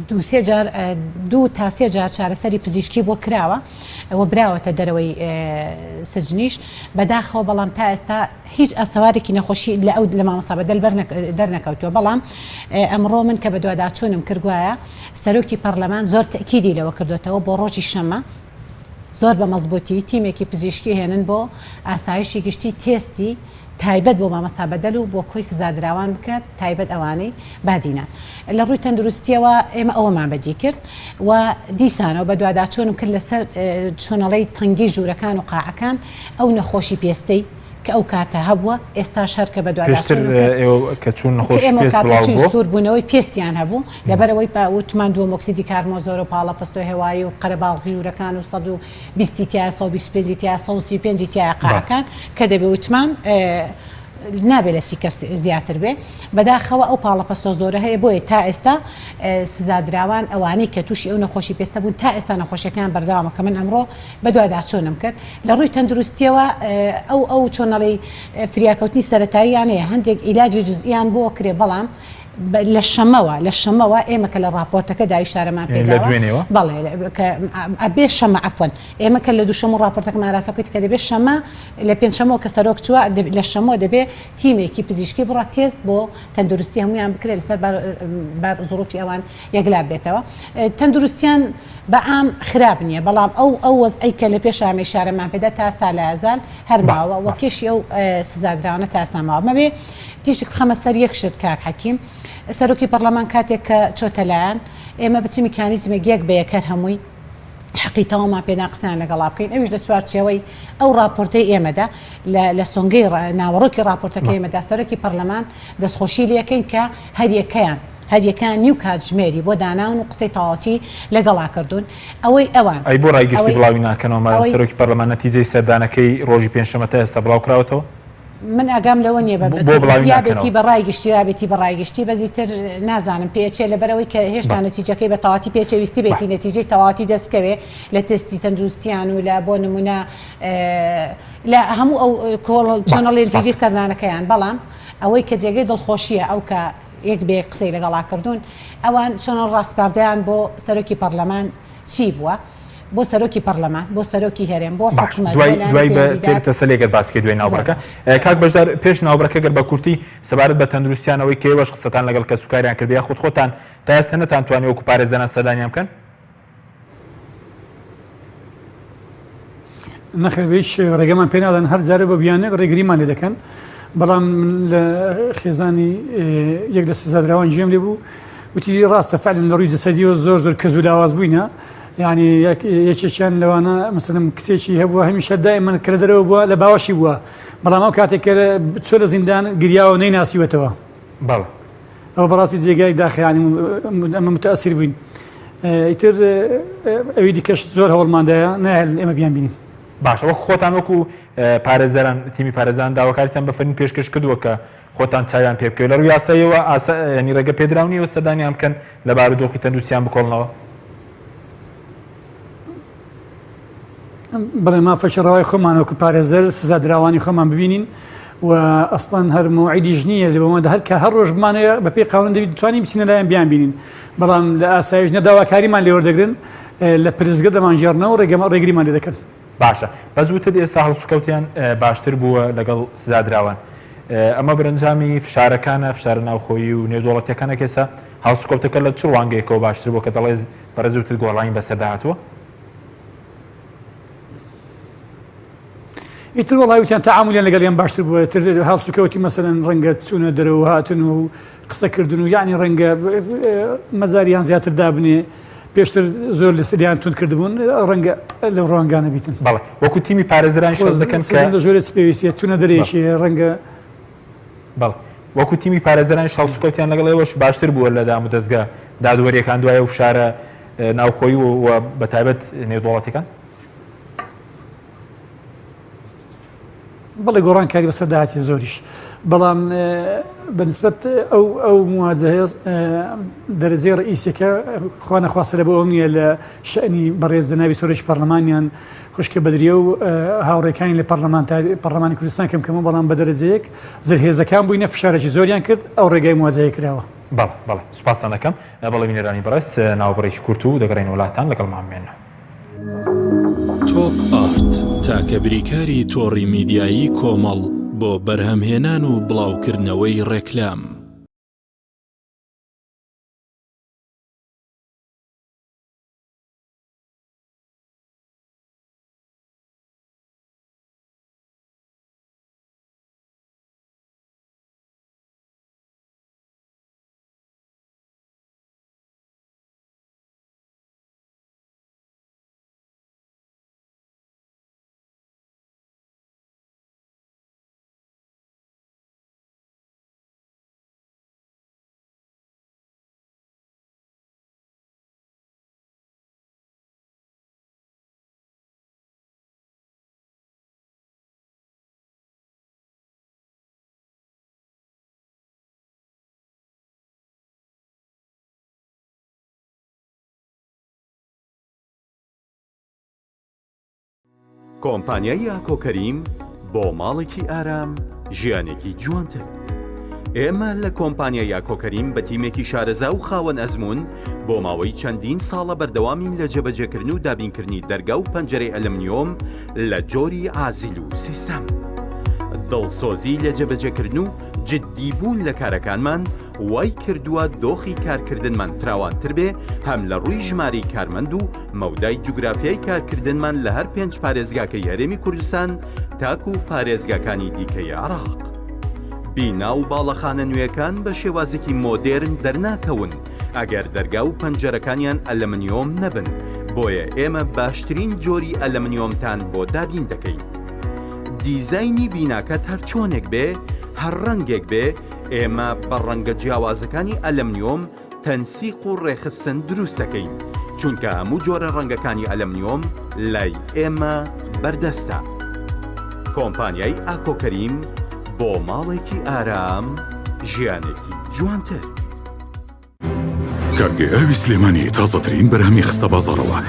دووسێ جار دوو تا سێ جار چارەسەری پزیشکی بۆ کراوە و براوەتە دەرەوەی سجنیش بەداخەوە بەڵام تا ئێستا هیچ ئاسەوارێکی نەخۆشی لە ئەو لە مامۆستا بەدەل دەرنەکەوتووە بەڵام ئەمڕۆ من کە بەدواداچوونم کرد گوایە سەرۆکی پەرلەمان زۆر تەکیدی لەوە کردوێتەوە بۆ ڕۆژی شەممە زۆر بە مەزبوتی تیمێکی پزیشکی هێنن بۆ ئاسایشی گشتی تێستی تایبەت بۆ مامۆستا بەدەل و بۆ کۆی سزادراوان بکات تایبەت ئەوانەی بادینان لە ڕووی تەندروستیەوە ئێمە ئەوەمان بەدی کرد و دیسانەوە بەدواداچوونم کرد لەسەر چۆنەڵی تەنگی ژوورەکان و قاعەکان ئەو نەخۆشی پێستەی کە ئەو کاتە هەبووە ئێستاش هەر کە بەدواداچوونم کرد کە چوون نەخۆشی ئێمە پێست کاتە بڵاو چووین بووە سووربوونەوەی پێستیان هەبوو لەبەرئەوەی وتمان دووەم ئۆکسیدی کاربۆن زۆرە و پاڵەپەستۆ هەوایی و قەرەباڵغی ژوورەکان و 120 تایە 125 تایە 135 تایە قاعەکان کە دەبێ وتمان نابێ لە سی کەس زیاتر بێ بەداخەوە ئەو پاڵەپەستۆ زۆرە هەیە بۆیە تا ئێستا سزادراوان ئەوانەی کە تووشی ئەو نەخۆشی پێستە بوون تا ئێستا نەخۆشیەکان بەردەوامە کە من ئەمڕۆ بەدواداچوونم کرد لە ڕووی تەندروستیەوە ئەو ئەو چۆنەڵی فریاکەوتنی سەتاییان هەیە هەندێک ئیلاجی جزئیان بۆ کرێ بەڵام. لە شەمەوە لە شەمەوە ئێمە کە لە ڕاپۆرتەکەدا ئیشارەمان پێداوە بەڵێ کە ئەبێ شەمە عەفوەن ئێمە کە لە دووشەم و ڕاپۆرتەکەمان ڕاستە کرد کە دەبێ شەمە لە پێنجشەمەوە کە سەرۆک چووە لە شەمەوە دەبێ تیمێکی پزیشکی بڕە تێست بۆ تەندروستی هەمویان بکرێت لەسەر بار زروفی ئەوان یەکلا بێتەوە تەندروستیان بە عام خراپ نییە بەڵام ئەو ئەو وەزعەی کە لە پێش ئامەی شارەمان پێدا تا سا لایەزال هەر ماوە وە کێشی ئەو سزادراوانە تا ئێستا ماوە مەبێ تیشک بخەمە سەر یەک شت کاک حەکیم سەرۆکی پەرلەمان کاتێک کە چۆتە لایەن ئێمە بچ میکانیزمێک یەک بە یەک هەر هەمووی حەقی تەواومان پێدان قسەیان لەگەڵا بکەین ئەویش لە چوارچێوەی ئەو راپۆرتەی ئێمەدا لە سۆنگەی ناوەڕۆکی راپۆرتەکەی ئێمەدا سەرۆکی پەرلەمان دەستخۆشی لەکەین کە هەریەکەیان هەریەکەیان نیو کاتژمێری بۆ داناون و قسەی تەواوەتی لەگەڵا کردوون. ئەوەی ئەوان. ئەی بۆ ڕای گشتی بڵاوی ناکەنەوە مادام سەرۆکی پەرلەمان نەتیجەی سەردانەکەی ڕۆژی پێنجشەممە تا ئێستا بڵاو کراوەتەوە؟ من ئاگام لەوە نییە بە بۆ بڵاوی یا بێتی ناکەنەوە؟ بە ڕای گشتی یا بێتی بە ڕای گشتی بەس ئیتر نازانم پێ ئەچێ لەبەرئەوەی کە هێشتا بە. نەتیجەکەی بە تەواتی پێ ئەچێ ویستبێتی بە. نەتیجەی تەواوەتی دەست کەوێ لە تێستی تەندروستیان و لە بۆ نمونە لە هەموو ئەو کۆڵ بە. چۆنەڵی سپاس. نەتیجەی سەردانەکەیان بەڵام ئەوەی کە جێگەی دڵخۆشییە ئەو کە یەک بە یەک قسەی لەگەڵا کردوون، ئەوان چۆن ڕاسپاردەیان بۆ سەرۆکی پەڕلەمان چی بووە؟ بۆ سەرۆکی پەڕلەمان، بۆ سەرۆکی هەرێم، بۆ باش حکومەت، بۆ دوای لایەنی دوای بە پەیوەندیدار. تێر تەسەلی گەر باسی کەی دوای زۆر ناوبڕەکە باش زۆر کاک باش. بەشدار پێش ناوبڕەکە گەر بە کورتی سەبارەت بە تەندروستیان ئەوەی کە ئێوەش قسەتان لەگەڵ کەسوکاریان کردوە یاخود خۆتان تا ئێستا نەتانتوانی وەکو پارێزەران سەردانیان بکەن؟ نەخێر بە هیچ شێوەیەک ڕێگەمان پێ نادەن هەر جارە بە بیانوێک ڕێگریمان لێ دەکەن بەڵام من لە خێزانی یەک لە سزادراوان گوێم لێ بوو وتی ڕاستە فعلا لە ڕووی جەسەدیەوە زۆر زۆر کەز و لاواز بووینە یعنی یەکێکیان لەوانە مەسەلەن کچێکی هەبووە هەمیشە دائما کە لە دەرەوە بووە لە باوەشی بووە بەڵام ئەو کاتێک کە چۆ لە زیندان گریاوە نەیناسیوەتەوە بەڵێ ئەوە بەڕاستی جێگای داخە یانی ئەمە متەئەسیر بووین ئیتر ئەوی دیکەش زۆر هەوڵماندایە ناهێڵن ئێمە بیان بینین. باشە وەک خۆتان وەکو پارێزەران تیمی پارێزان داواکاریتان بە فەرمی پێشکەش کردووە کە خۆتان چاویان پێ بکەوێت لە ڕووی یاساییەوە ئاسا یانی ڕێگە پێدراو نییە سەردانیان بکەن لە بارودۆخی تەندروستیان بکۆڵنەوە؟ بەڵێ مافێکی ڕەوای خۆمانە وەکو پارێزەر سزادراوانی خۆمان ببینین و ئەسڵەن هەر مەوعیدیش نییە لە بۆمەدا هەر کە هەر ڕۆژ بمانەوێ بەپێی قانون دەبی دەتوانین بچینە لایان بیان بینین بەڵام لە ئاسایش نە داواکاریمان لێوەردەگرن لە پرسگە دەمانگێڕنەوە ڕێگەمان ڕێگریمان لێ دەکەن. باشە بەس وتت ئێستا هەڵسوکەوتیان باشتر بووە لەگەڵ سزادراوان ئەمە بەرەنجامی فشارەکانە فشارە ناوخۆیی و نێودەوڵەتیەکانە کە ئێستا هەڵسوکەوتەکە لە چ ڕوانگەیەکەوە باشتر بووە کە دەڵێ بەڕێز وتت گۆڕانی بەسەردا هاتووە؟ ئیتر وەڵای وتیان تەعامولیان لەگەڵیان باشتر بووە تر هەڵسوکەوتی مەسەلەن ڕەنگە چوونە دەرەوە هاتن و قسەکردن و یعنی ڕەنگە مەزاریان زیاتر دابنێ پێشتر زۆر لەسەریان توند کردبوون ڕەنگە لەو ڕوانگانە بیتن بەڵێ وەکو تیمی پارێزەرانی شەڕ دەکەن کە لە ژۆرێ چ پێویستیە چوونە دەرێکی ڕەنگە بەڵێ وەکو تیمی پارێزەرانی هەڵسوکەوتیان لەگەڵ ئێوەش باشتر بووە لە دامودەزگا دادوەریەکان دوای ئەو فشارە ناوخۆیی و بەتایبەت نێودەوڵەتیەکان؟ بەڵێ گۆڕانکاری بەسەر داهاتی زۆریش بەڵام بەنسبەت ئەو ئەو مواجهەیە دەرەجەی ڕئیسەکە خوا نەخواستە لە بۆ ئەو نییە لە شەنی بەڕێز جەنابی سەرۆکی پەرلەمانیان خوشکە بەدریە و هاوڕێکانی لە پەرلەمانی کوردستان کەم کەمە بەڵام بە دەرەجەیەک زلهێزەکان بووینە فشارێکی زۆریان کرد ئەو ڕێگای مواجهەیە کراوە. بەڵێ بەڵێ سوپاستان دەکەم. بەڵێ بینەرانی بەڕێز ناوبڕێکی کورت و دەگەڕێینەوە لاتان لەگەڵمان بمێننەوە. تۆپ ئارت تاکە بریکاری تۆڕی میدیایی کۆمەڵ بۆ بەرهەمهێنان و بڵاوکردنەوەی ڕێکلام. کۆمپانیای ئاکۆ کەریم بۆ ماڵێکی ئارام ژیانێکی جوانتر. ئێمە لە کۆمپانیای ئاکۆکەریم بە تیمێکی شارەزا و خاوەن ئەزموون بۆ ماوەی چەندین ساڵە بەردەوامین لە جێبەجێکردن و دابینکردنی دەرگا و پەنجەرەی ئەلمنیۆم لە جۆری عازیل و سیستەم. دڵسۆزی لە جێبەجێکردن و جددی بوون لە کارەکانمان وای کردووە دۆخی کارکردنمان فراوانتر بێ هەم لە ڕووی ژمارەی کارمەند و مەودای جوگرافیای کارکردنمان لە هەر پێنج پارێزگاکەی هەرێمی کوردستان تاکو پارێزگاکانی دیکەی عێراق. بینا و باڵەخانە نوێکان بە شێوازێکی مۆدێرن دەرناکەون ئەگەر دەرگا و پەنجەرەکانیان ئەلەمنیۆم نەبن، بۆیە ئێمە باشترین جۆری ئەلەمنیۆمتان بۆ دابین دەکەین. دیزاینی بیناکەت هەر چۆنێک بێ، هەر ڕەنگێک بێ، ئێمە بە ڕەنگە جیاوازەکانی ئەلەمنیۆم تەنسیق و ڕێکخستن دروست دەکەین، چونکە هەموو جۆرە ڕەنگەکانی ئەلەمنیۆم لای ئێمە بەردەستە. کۆمپانیای ئاکۆ کەریم بۆ ماڵێکی ئارام، ژیانێکی جوانتر. کارگەی ئاوی سلێمانی تازەترین بەرهەمی خستە بازاڕەوە.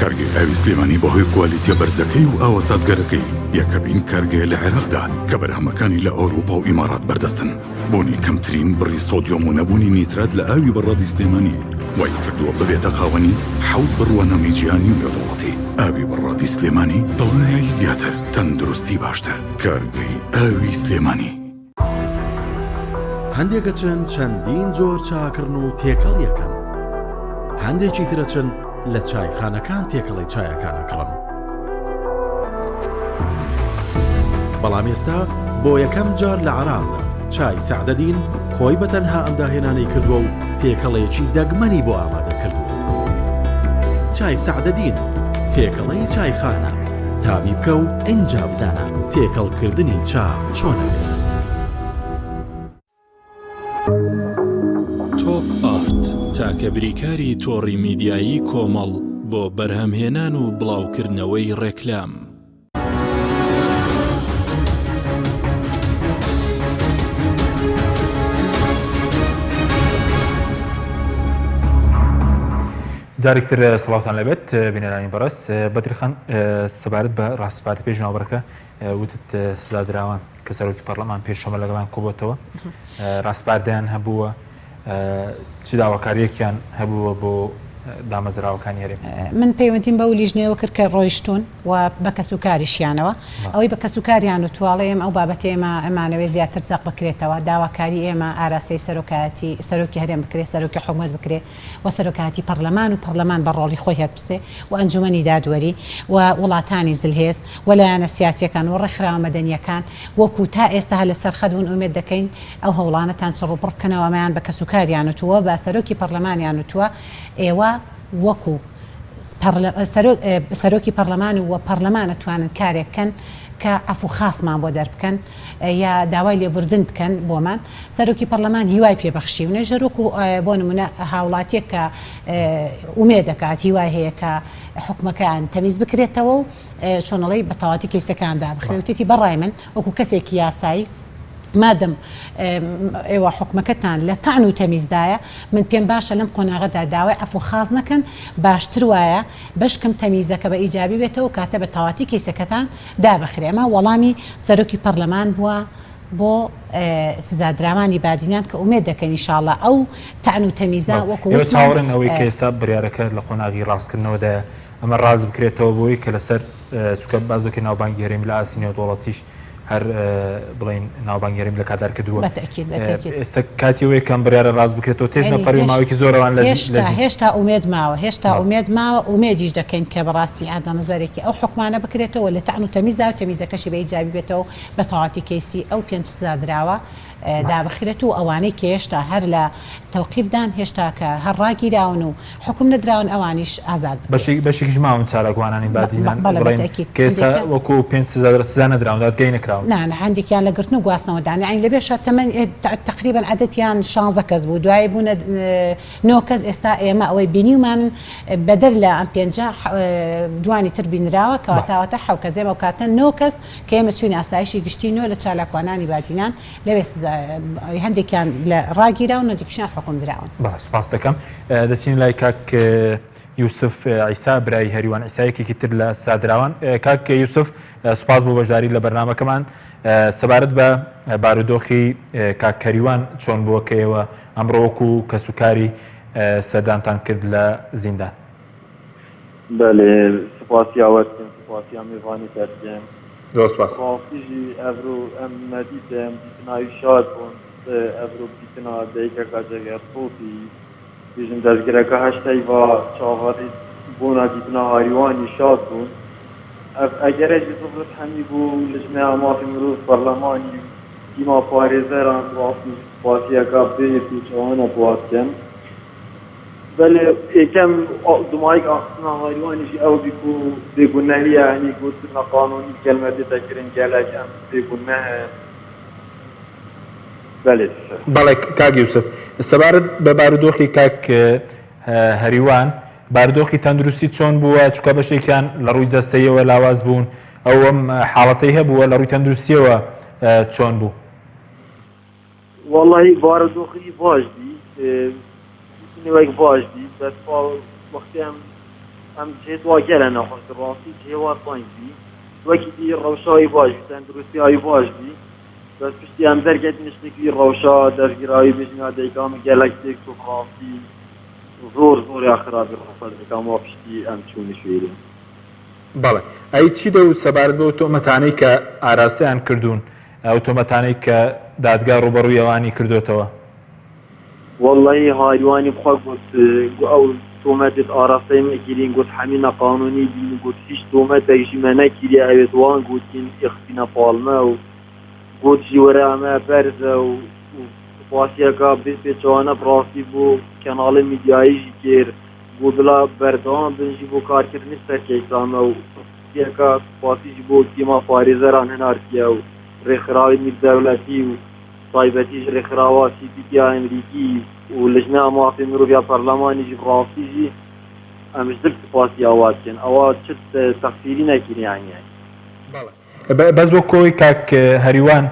کارگەی ئاوی سلێمانی بەهۆی کوالیتیە بەرزەکەی و ئاوە سازگارەکەی یەکەمین کارگەیە لە عێراقدا کە بەرهەمەکانی لە ئەوروپا و ئیمارات بەردەستن. بوونی کەمترین بڕی سۆدیۆم و نەبوونی نیترات لە ئاوی بەڕادی سلێمانی وای کردووە ببێتە خاوەنی حەوت بڕوانامەی جیهانی و نێودەوڵەتی. ئاوی بەڕادی سلێمانی دڵنیایی زیاتر، تەندروستی باشتر. کارگەی ئاوی سلێمانی. هەندێک ئەچن چەندین جۆر چا ئەکڕن و تێکەڵی ئەکەن، هەندێکی تر ئەچن لە چایخانەکان تێکەڵەی چایەکان ئەکڕن. بەڵام ئێستا بۆ یەکەم جار لە عێراقدا چای سەعدەدین خۆی بە تەنها ئەم داهێنانەی کردووە و تێکەڵەیەکی دەگمەنی بۆ ئامادە کردووە. چای سەعدەدین تێکەڵەی چایخانە، تامی بکە و ئینجا بزانە تێکەڵکردنی چا چۆنە بێت. تۆپ ئارت تاکە بریکاری تۆڕی میدیایی کۆمەڵ بۆ بەرهەمهێنان و بڵاوکردنەوەی ڕێکلام. جارێک تر سڵاوتان لەبێت بینەرانی بەڕێز بەدرخان سەبارەت بە ڕاستپاتی پێش ناوبڕەکە وتت سزادراوان کە سەرۆکی پەرلەمان پێشەمە لەگەڵان کۆبۆتەوە ڕاسپاردەیان هەبووە چ داواکاریەکیان هەبووە بۆ دامەزراوەکانی هەرێم؟ من پەیوەندیم بەو لیژنەیەوە کرد کە ڕۆیشتوون و بە کەسوکاریشیانەوە ئەوەی بە کەسوکاریان وتووە ئەڵێ ئێمە ئەو بابەتەی ئێمە ئەمانەوێ زیاتر زەق بکرێتەوە داواکاری ئێمە ئاراستەی سەرۆکایەتی سەرۆکی هەرێم بکرێ سەرۆکی حکومەت بکرێ و سەرۆکایەتی پەرلەمان و پەرلەمان بە ڕۆڵی خۆی هەڵبسێ و ئەنجومەنی دادوەری و وڵاتانی زلهێز و لایەنە سیاسیەکان و ڕێکخراوە مەدەنیەکان وەکو تا ئێستا هەر لەسەر خەت بوون ئومێد دەکەین ئەو هەوڵانەتان چڕوپڕ بکەنەوە ئەمەیان بە کەسوکاریان وتووە بە سەرۆکی پەرلەمانیان وتووە ئێوە وەکو سەرۆکی پەرلەمان و پەرلەمان ئەتوانن کارێک کەن کە عەفو خاسمان بۆ دەربکەن یا داوای لێبوردن بکەن بۆمان سەرۆکی پەرلەمان هیوای پێ بەخشیونە ژەر وەکو بۆ نمونە هاوڵاتیەک کە ئومێد دەکات هیوای هەیە کە حکومەکەیان تەمیز بکرێتەوە و چۆنەڵی بە تەواتی کەیسەکان دابخرێ وتێتی بەڕای من وەکو کەسێکی یاسایی مادەم ئێوە حوکمەکەتان لە تەعن و تەمیزدایە، من پێم باشە لەم قۆناغەدا داوای عەفو خاس نەکەن، باشتر وایە بەشکم تەمیزەکە بە ئیجابی بێتەوە کاتە بە تەواتی کەیسەکەتان دابخرێ. ئەمە وەڵامی سەرۆکی پەرلەمان بووە بۆ سزادراوانی بادینان کە ئومێد دەکەین ئیشاڵا ئەو تەعن و تەمیزە وەکو ئێوە وتمان چاوەڕێن ئەوەی کە ئێستا بڕیارەکە لە قۆناغی ڕاستکردنەوەدایە ئەمە ڕاست بکرێتەوە بۆی کە لەسەر چونکە باس دەکەین ناوبانگی هەرێم لە ئاستی نێودەوڵەتیش هەر بڵێین ناوبانگی هەرێم لە کاردار کردووە. بە تەئکید، بە تەئکید. ئێستا کاتی ئەوەیە کە ئەم بڕیارە ڕاست بکرێتەوە تێش یانی نەپەڕیوە هێش ماوەیەکی زۆر ئەوان لە زی هێشتا لە زی هێشتا ئومێد ماوە هێشتا بەڵێ. ئومێد ماوە ئومێدیش دەکەین کە بەڕاستی ئادە نەزەرێکی ئەو حوکمانە بکرێتەوە لە تەعن و تەمیزدا و تەمیزەکەشی بە ئیجابی بێتەوە بە تەواوەتی کەیسی ئەو پێنج سزادراوە دابخرێت و ئەوانەی کە هێشتا هەر لە تەوقیفدان هێشتا کە هەر ڕاگیراون و حوکم نەدراون ئەوانیش ئازاد بکرێن. بەشێکیش ماون چالاکوانانی بادینان بەڵێ بڵێین بەتەئکید کە ئێستا هەندێکیان وەکو پێنج سزادرا سزا نەدراون دادگایی نەکراون. نا نا هەندێکیان لە گرتن و گواستنەوەدان یەعنی لە بێشە تەمەن تەقریبەن عەدەدیان شانزە کەس بوو دوایی بوونە نۆ کەس ئێستا ئێمە ئەوەی بینیومانن بەدەر لە ئەم پێنجە دوانی تر بینراوە کەواتە واتە حەو کەس ئێمە ئەو کاتە نۆ کەس کە ئێمە چووین ئاسایشی گشتی نۆ لە چالاکوانانی بادینان لەوێ سزا هەندێکیان لە ڕاگیراون هەندێکیشیان حوکم دراون. بەڵێ سوپاست دەکەم. دەچین لای کاک. یوسف عیسا برای هەریوان عیسا یەکێکی تر لە سزادراوان. کاک یوسف سوپاس بۆ بەشداری لە بەرنامەکەمان. سەبارەت بە بارودۆخی کاک کەریوان چۆن بووە کە ئێوە ئەمڕۆ وەکو کەسوکاری سەردانتان کرد لە زیندان؟ بەلێ سوپاسی ئەوە دکەم سوپاسی ئەم میڤانی تە دکەم. زۆر سوپاس. ڕاستی ژی ئەڤرو ئەم مە دیتە ئەم دیتناوی شاد بوون ئەڤرو دیتنا دەیکەکا جەگەر سۆفی بیژم دەستگرەکە هەشتەیڤا چاڤەڕی بۆنا دیتنا هاریوانی شاد بوون ئەڤ ئەگەرە ژی قوبرس هەمی بوو لجنەیا مافی مروڤ پەرلەمانی و تیما پارێزەران ڕاستی ژی سوپاسیەکا بێ پێچەوانە بۆ دکەم. بەلێ یەکەم دومایک ئاخفتنا هاریوانی ژی ئەو بی کو بێگونەهیە هەنی گوت نەقانونی کەلمە تێتە کرن گەلەک ئەم بێگونەهن. بەلێ سەر. بەڵێ کاک یوسف سەبارەت بە بارودۆخی کاک هەریوان بارودۆخی تەندروستی چۆن بووە چونکە بەشێکیان لە ڕووی جەستەیەوە لاواز بوون ئەوەم حاڵەتەی هەبووە لە ڕووی تەندروستیەوە چۆن بوو؟ وەڵی بارودۆخی باش بی دیتنەوەیک باش بی بەس وەختی ئەم ئەم جێ دوا گەلە نەخۆش ڕاستی جێ وا تەنگ بی وەکی دی ڕەوشایی باش بی تەندروستی ئاوی باش بی بەس پشتی ئەم دەرگەت نشتێکی ڕەوشا دەستگیراوی بژنا دەیکام گەلەک تێک چوو ڕاستی زۆر زۆر یا خراپی ڕەوشا دەیکام وا پشتی ئەم چوونی شوێرێ. بەڵێ ئەی چی دەوت سەبارەت بەو تۆمەتانەی کە ئاراستەیان کردوون ئەو تۆمەتانەی کە دادگا ڕووبەڕووی ئەوانی کردۆتەوە؟ وەڵڵەهی هاریوانی بخوا گوت گو ئەو تۆمەتێت ئاراستەی مە کیرین گوت حەمی نەقانونی بین گوت هیچ تۆمەتێک ژی مە نەکیریە ئەوێت وان گوتین ئیخسینە پاڵ مە و گوت ژی وەرە ئەمە بەرزە و سوپاسیەکا بێ پێچەوانە بڕاستی بۆ کەناڵێ میدیایی ژی کێر گو بلا بەردەوام بن ژی بۆ کارکردنی سەر کەیسامە و سوپاسیەکا سوپاسی ژی بۆ تیما پارێزەران هەنارتیە و رێکخراوی نیودەولەتی و تایبەتیش رێکخراوە سی پی تی ئەمریکی و لجنە مافی مرۆڤ یا پەرلەمانیش بڕاستیژی ئەمش دل سپاسی ئەوە دکەن ئەوە چ تەقسیری نەکین یعنی. بەڵێ بەس وەک کۆی کاک هەریوان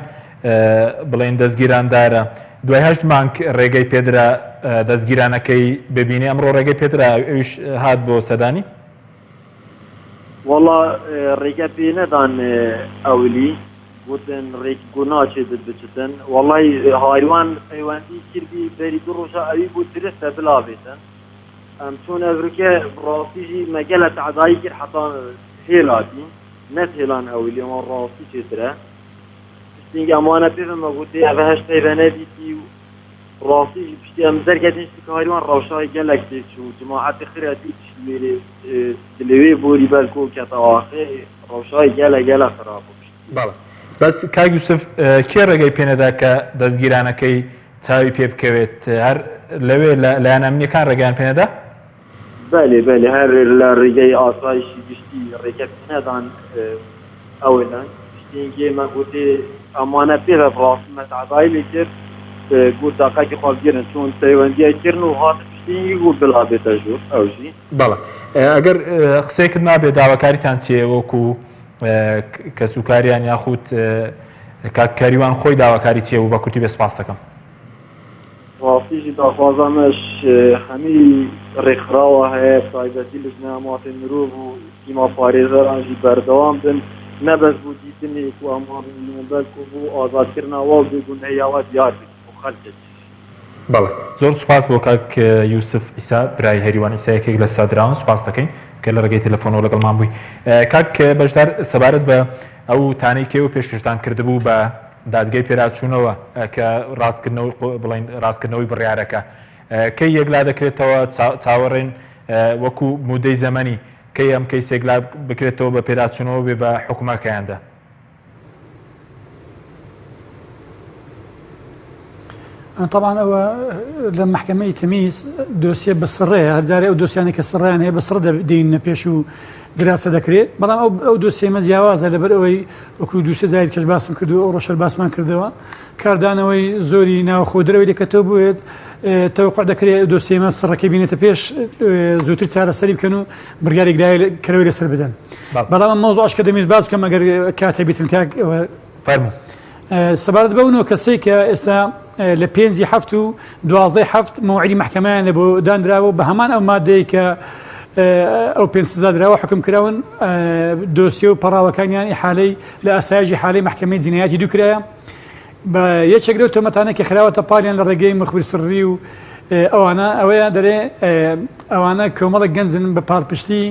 بڵێن دەستگیراندارە دوای هەشت مانگ ڕێگەی پێدرا دەستگیرانەکەی ببینێ ئەمڕۆ ڕێگەی پێدرا ئەویش هات بۆ سەدانی؟ وەڵا ڕێگە پێ نەدان ئەولی گوتن ڕێک گو ناچێ بت بچتن وەڵی هایوان پەیوەندی کردی بەری دو ڕۆژە ئەوی بوو درستە بلا بێتن ئەم چۆن ئەڤرکە ڕاستیژی مەگەلە تەعدایی کرد حتا هێلاتین نەت هێلان ئەولی ئەوان ڕاستی چێترە پشتینگ ئەمانە پێ بمە گوتی ئەڤە هەشت پەیڤە نەدیتی و ڕاستی پشتی ئەم دەرکەتین شتی کاریوان ڕەوشای گەلەک تێکچوو جماعەتی خرەتی تشوێرێ دلێوێ بۆری بەلکۆ کەتەواخێ ڕەوشای گەلە گەلە خراپ بوو پشتی. بەڵێ بەس کاک یوسف کێ ڕێگەی پێنەدا کە دەستگیرانەکەی چاوی پێ بکەوێت هەر لەوێ لە لایەن ئەمنیەکان ڕێگەیان پێنەدا؟ بەلێ بەلێ هەر لە ڕێگەی ئاسایشی گشتی ڕێگە پێنەدان ئەولەن پشتینگێ مە گوتێ ئەمانە پێ بە بڕاستی مە تەعدای لێ کرد گوت دەقەکی خوا بگرن چۆن پەیوەندیە کردن و هاتە پشتینگی گوت بلا بێتە ژوور ئەو ژی. بەڵێ ئەگەر قسەیەکت مابێ داواکاریتان چیە وەکو کەسوکاریان یاخود کاک کەریوان خۆی داواکاری چیە بوو بە کورتی بێ سپاست دەکەم. ڕاستی ژی داخوازا مەش هەمی ڕێکخراوە هەیە تایبەتی لجنە مافێ مرۆڤ و تیما پارێزەران ژی بەردەوام بن نە بەس بۆ دیتنێک و ئەما ببینن بەلکو بۆ ئازادکردنەوە و بێگونەهیەوە دیار بکەن بۆ خەلکەکیش. بەڵێ زۆر سوپاس بۆ کاک یوسف عیسا برای هەریوان عیسا یەکێک لە سادراوان سوپاس دەکەین کە لە ڕێگەی تەلەفۆنەوە لەگەڵمان بووی کاک بەشدار سەبارەت بە ئەو تانەی کێوە پێشکەشتان کردبوو بە دادگەی پێراچوونەوە کە ڕاستکردنەوەی بڵین ڕاستکردنەوەی بڕیارەکە کەی یەکلا دەکرێتەوە چاوەڕێن وەکو مودەی زەمەنی کەی ئەم کەیس یەکلا بکرێتەوە بە پێداچوونەوە بێ بە حکومەکەیاندا؟ طبعا ئەوە لە محکمەی تەمیز دۆسیە بە سڕەیە هەرجارێ ئەو دۆسیانە کە سڕیان هەیە بە سڕ دێنە پێش و دراسە دەکرێت بەڵام ئەو ئەو دۆسیەمە جیاوازە لەبەر ئەوەی وەکو دووسێ جاری کەش باسم کردو ئەو ڕۆژ باسمان کردەوە کاردانەوەی زۆری ناوخۆ دەرەوەی دەکەتەوە بوێت تەوقع دەکرێت دۆسیەمە سڕەکەی بینێتە پێش زووتر چارەسەری بکەن و بڕیارێک کەرەوەی لەسەر بدەن بەڵام ئەم مەوزوعش کە دەمویست باس بکەم ئەگەر کاتێ بیتن کاک فەرموو. سەبارەت بەو نۆ کەسەی کە ئێستا لە پێنجی هەفت و دوازدەی هەفت مەوعیدی مەحکەمەیان لە بۆ دانراوە و بە هەمان ئەو مادەی کە ئەو پێنج سزادراوە حوکم کراون دۆسیە و پەڕاوەکانیان ئیحالەی لە ئاسایشی حالەی مەحکەمەی جینایاتی دوو کرایە بە یەکێک لەو تۆمەتانە کە خراوەتە پاڵیان لە ڕێگەی مخبر سڕی و ئەوانە ئەوەیە دەرێ ئەوانە کۆمەڵک گەنجن بە پاڵپشتی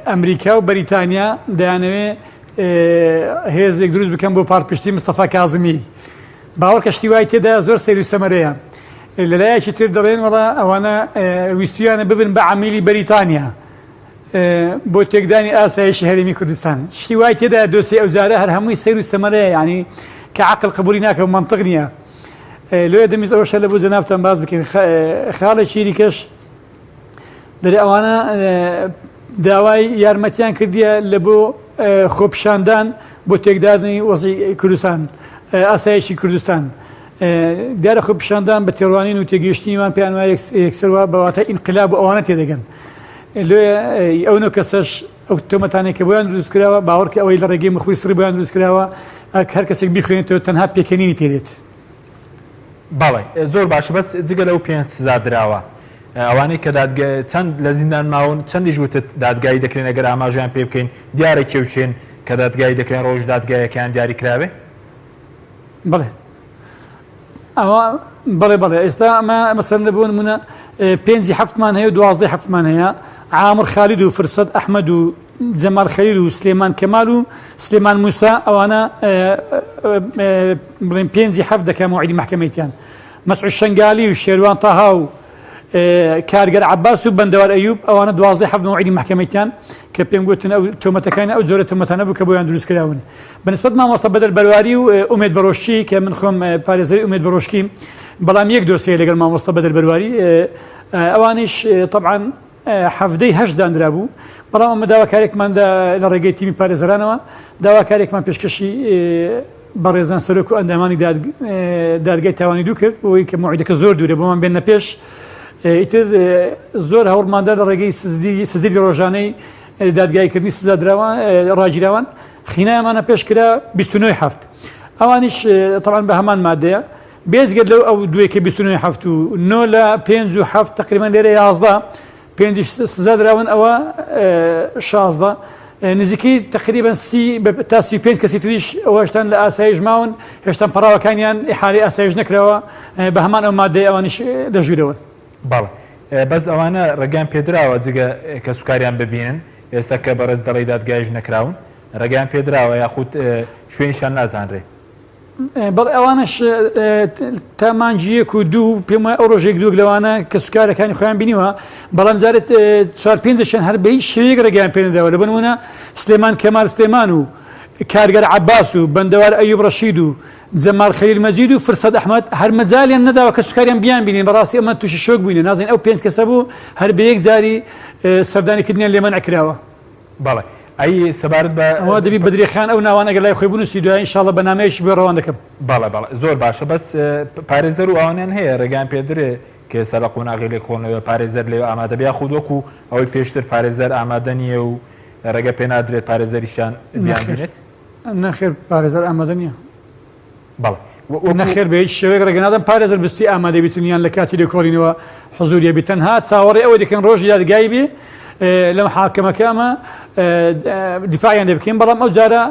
ئەمریکا و بەریتانیا دەیانەوێ هێزێک دروست بکەن بۆ پاڵپشتی مستەفا کازمی باوەڕکە شتی وای تێدا زۆر سەیر و سەمەرەیە. لەلایەکی تر دەڵێن وەڵا ئەوانە ویستویانە ببن بە عەمیلی بەریتانیا بۆ تێکدانی ئاسایشی هەرێمی کوردستان. شتی وای تێدا دۆسیەی ئەو جارە هەر هەمووی سەیر و سەمەرەیە یانی کە عەقڵ قبولی ناکە و مەنتق نییە. لۆیە دەمویست ئەوەشە لە بۆ جەنابتان باس بکەین. خاڵێکی دیکەش دەرێ ئەوانە داوای یارمەتیان کردیە لە بۆ خۆپیشاندان بۆ تێکدانی وەزی کوردستان ئاسایشی کوردستان دیارە خۆپیشاندان بە تێڕوانین و تێگەیشتنی وان پێیان وایە یەکسەر وا بە واتای ئینقلاب و ئەوانە تێدەگەن لۆیە ئەو نۆ کەسەش ئەو تۆمەتانەی کە بۆیان دروست کراوە باوەڕکە ئەوەی لە ڕێگەی مخوی سڕی بۆیان دروست کراوە هەر کەسێک بیخوێنێتەوە تەنها پێکەنینی پێ دێت. بەڵێ زۆر باشە بەس جگە لەو پێنج سزادراوە ئەوانەی کە دادگا چەند لە زیندان ماون چەندیش وتت دادگایی دەکرێن ئەگەر ئاماژەیان پێ بکەین دیارە کێ و کێن کە دادگایی دەکرێن ڕۆژی دادگایەکەیان دیاری کراوێ؟ بەڵێ ئەوە بەڵێ بەڵێ ئێستا ئەمە مەسەلەن لە بۆ نمونە پێنجی هەفتمان هەیە و دوازدەی هەفتمان هەیە عامر خالید و فرسەت ئەحمەد و جەمال خەلیل و سلێمان کەمال و سلێمان موسا ئەوانە بڵێن پێنجی حەفت دەکە مەوعیدی مەحکەمەیتیان مەسعود شەنگالی و شێروان تەها و کارگەر عەباس و بەندەوار ئەیوب ئەوانە دوازدەی حەفت مەوعیدی مەحکەمەیتیان کە پێم گوتن ئەو تۆمەتەکانی ئەو جۆرە تۆمەتانە بوو کە بۆیان دروست کراون بەنسبەت مامۆستا بەدەر بەرواری و ئومێد بەرۆشکی کە من خۆم پارێزەری ئومێد بەرۆشکیم بەڵام یەک دۆسیە لەگەڵ مامۆستا بەدەر بەرواری ئەوانیش طبعا حەڤدەی هەشت دانرابوو، بەڵام ئەمە داواکاریەکمان دا لە ڕێگەی تیمی پارێزەرانەوە داواکاریەکمان پێشکەشی بەڕێزان سەرۆک و ئەندامانی دادگای تاوانی دوو کرد بۆی کە مەوعیدەکە زۆر دوورە بۆمان بێنە پێش ئیتر زۆر هەوڵماندا لە ڕێگەی سزدی ڕۆژانەی دادگایکردنی سزادراوان ڕاگیراوان خینایمانە پێش کرا 29 هەفت ئەوانیش طبعا بە هەمان مادەیە بێجگە لەو ئەو دووەی کە 29 هەفت و نۆ لە پێنج و هەفت تقریبا لێرە 11 پێنجیش سزا دراون ئەوە 16 نزیکەی تقریبا سی تا 35 کەسی تریش ئەوە هێشتان لە ئاسایش ماون هێشتان پەڕاوەکانیان ئیحالەی ئاسایش نەکراوە بە هەمان ئەو مادەی ئەوانیش لە ژوورەوەن. بەڵێ بەس ئەوانە ڕێگەیان پێدراوە جگە کەسوکاریان ببینن ئێستا کە بەڕێز دەڵێی دادگایش نەکراون ڕێگەیان پێدراوە یاخود شوێنیشیان نازانرێ؟ بەڵێ ئەوانەش تا مانگی یەک و دوو پێم وایە ئەو ڕۆژێک دووک لەوانە کەسوکارەکانی خۆیان بینیوە بەڵام جارێت چوار پێنجشیان هەر بە هیچ شێوەیەک ڕێگەیان پێ نەداوە لە بنمونە سلێمان کەمال سلێمان و کارگەر عەباس و بەندەوار ئەیوب ڕەشید و جەمال خەلیل مەجید و فرسەت ئەحمەد هەر مەجالیان نەداوە کەسوکاریان بیان بینین بەڕاستی ئەمە تووشی شۆک بووینە نازانین ئەو پێنج کەسە بوو هەر بە یەک جاری سەردانیکردنیان لێ مەنع کراوە. بەڵێ ئەی سەبارەت بە. ئەوە دەبی بەدری خان ئەو ناوانە گەر لای خۆی بنووسی دوای ان شاءاللە بە نامەیەکی بۆ ڕەوان دەکەم. بەڵێ بەڵێ زۆر باشە بەس پارێزەر و ئەوانیان هەیە ڕێگایان پێ درێ کە ئێستا لە قۆناغی لێکۆڵنەوە پارێزەر لەوێ ئامادە بێ یاخود وەکو ئەوەی پێشتر پارێزەر ئامادە نییە و ڕێگە پێ نادرێت پارێزەریشیان بیان نەخێر بینێت؟ نەخێر پارێزەر ئامادە نییە. بەڵێ وەکو. نەخێر بە هیچ شێوەیەک ڕێگە نادەم پارێزەر بستی ئامادە بیتن یان لە کاتی لێکۆڵینەوە حزوری هەبی تەنها چاوەڕێ ئەوە دەکەن ڕۆژی دادگایی بێ لە محاکەمەکە ئەمە دیفاعیان لێ بکەین بەڵام ئەو جارە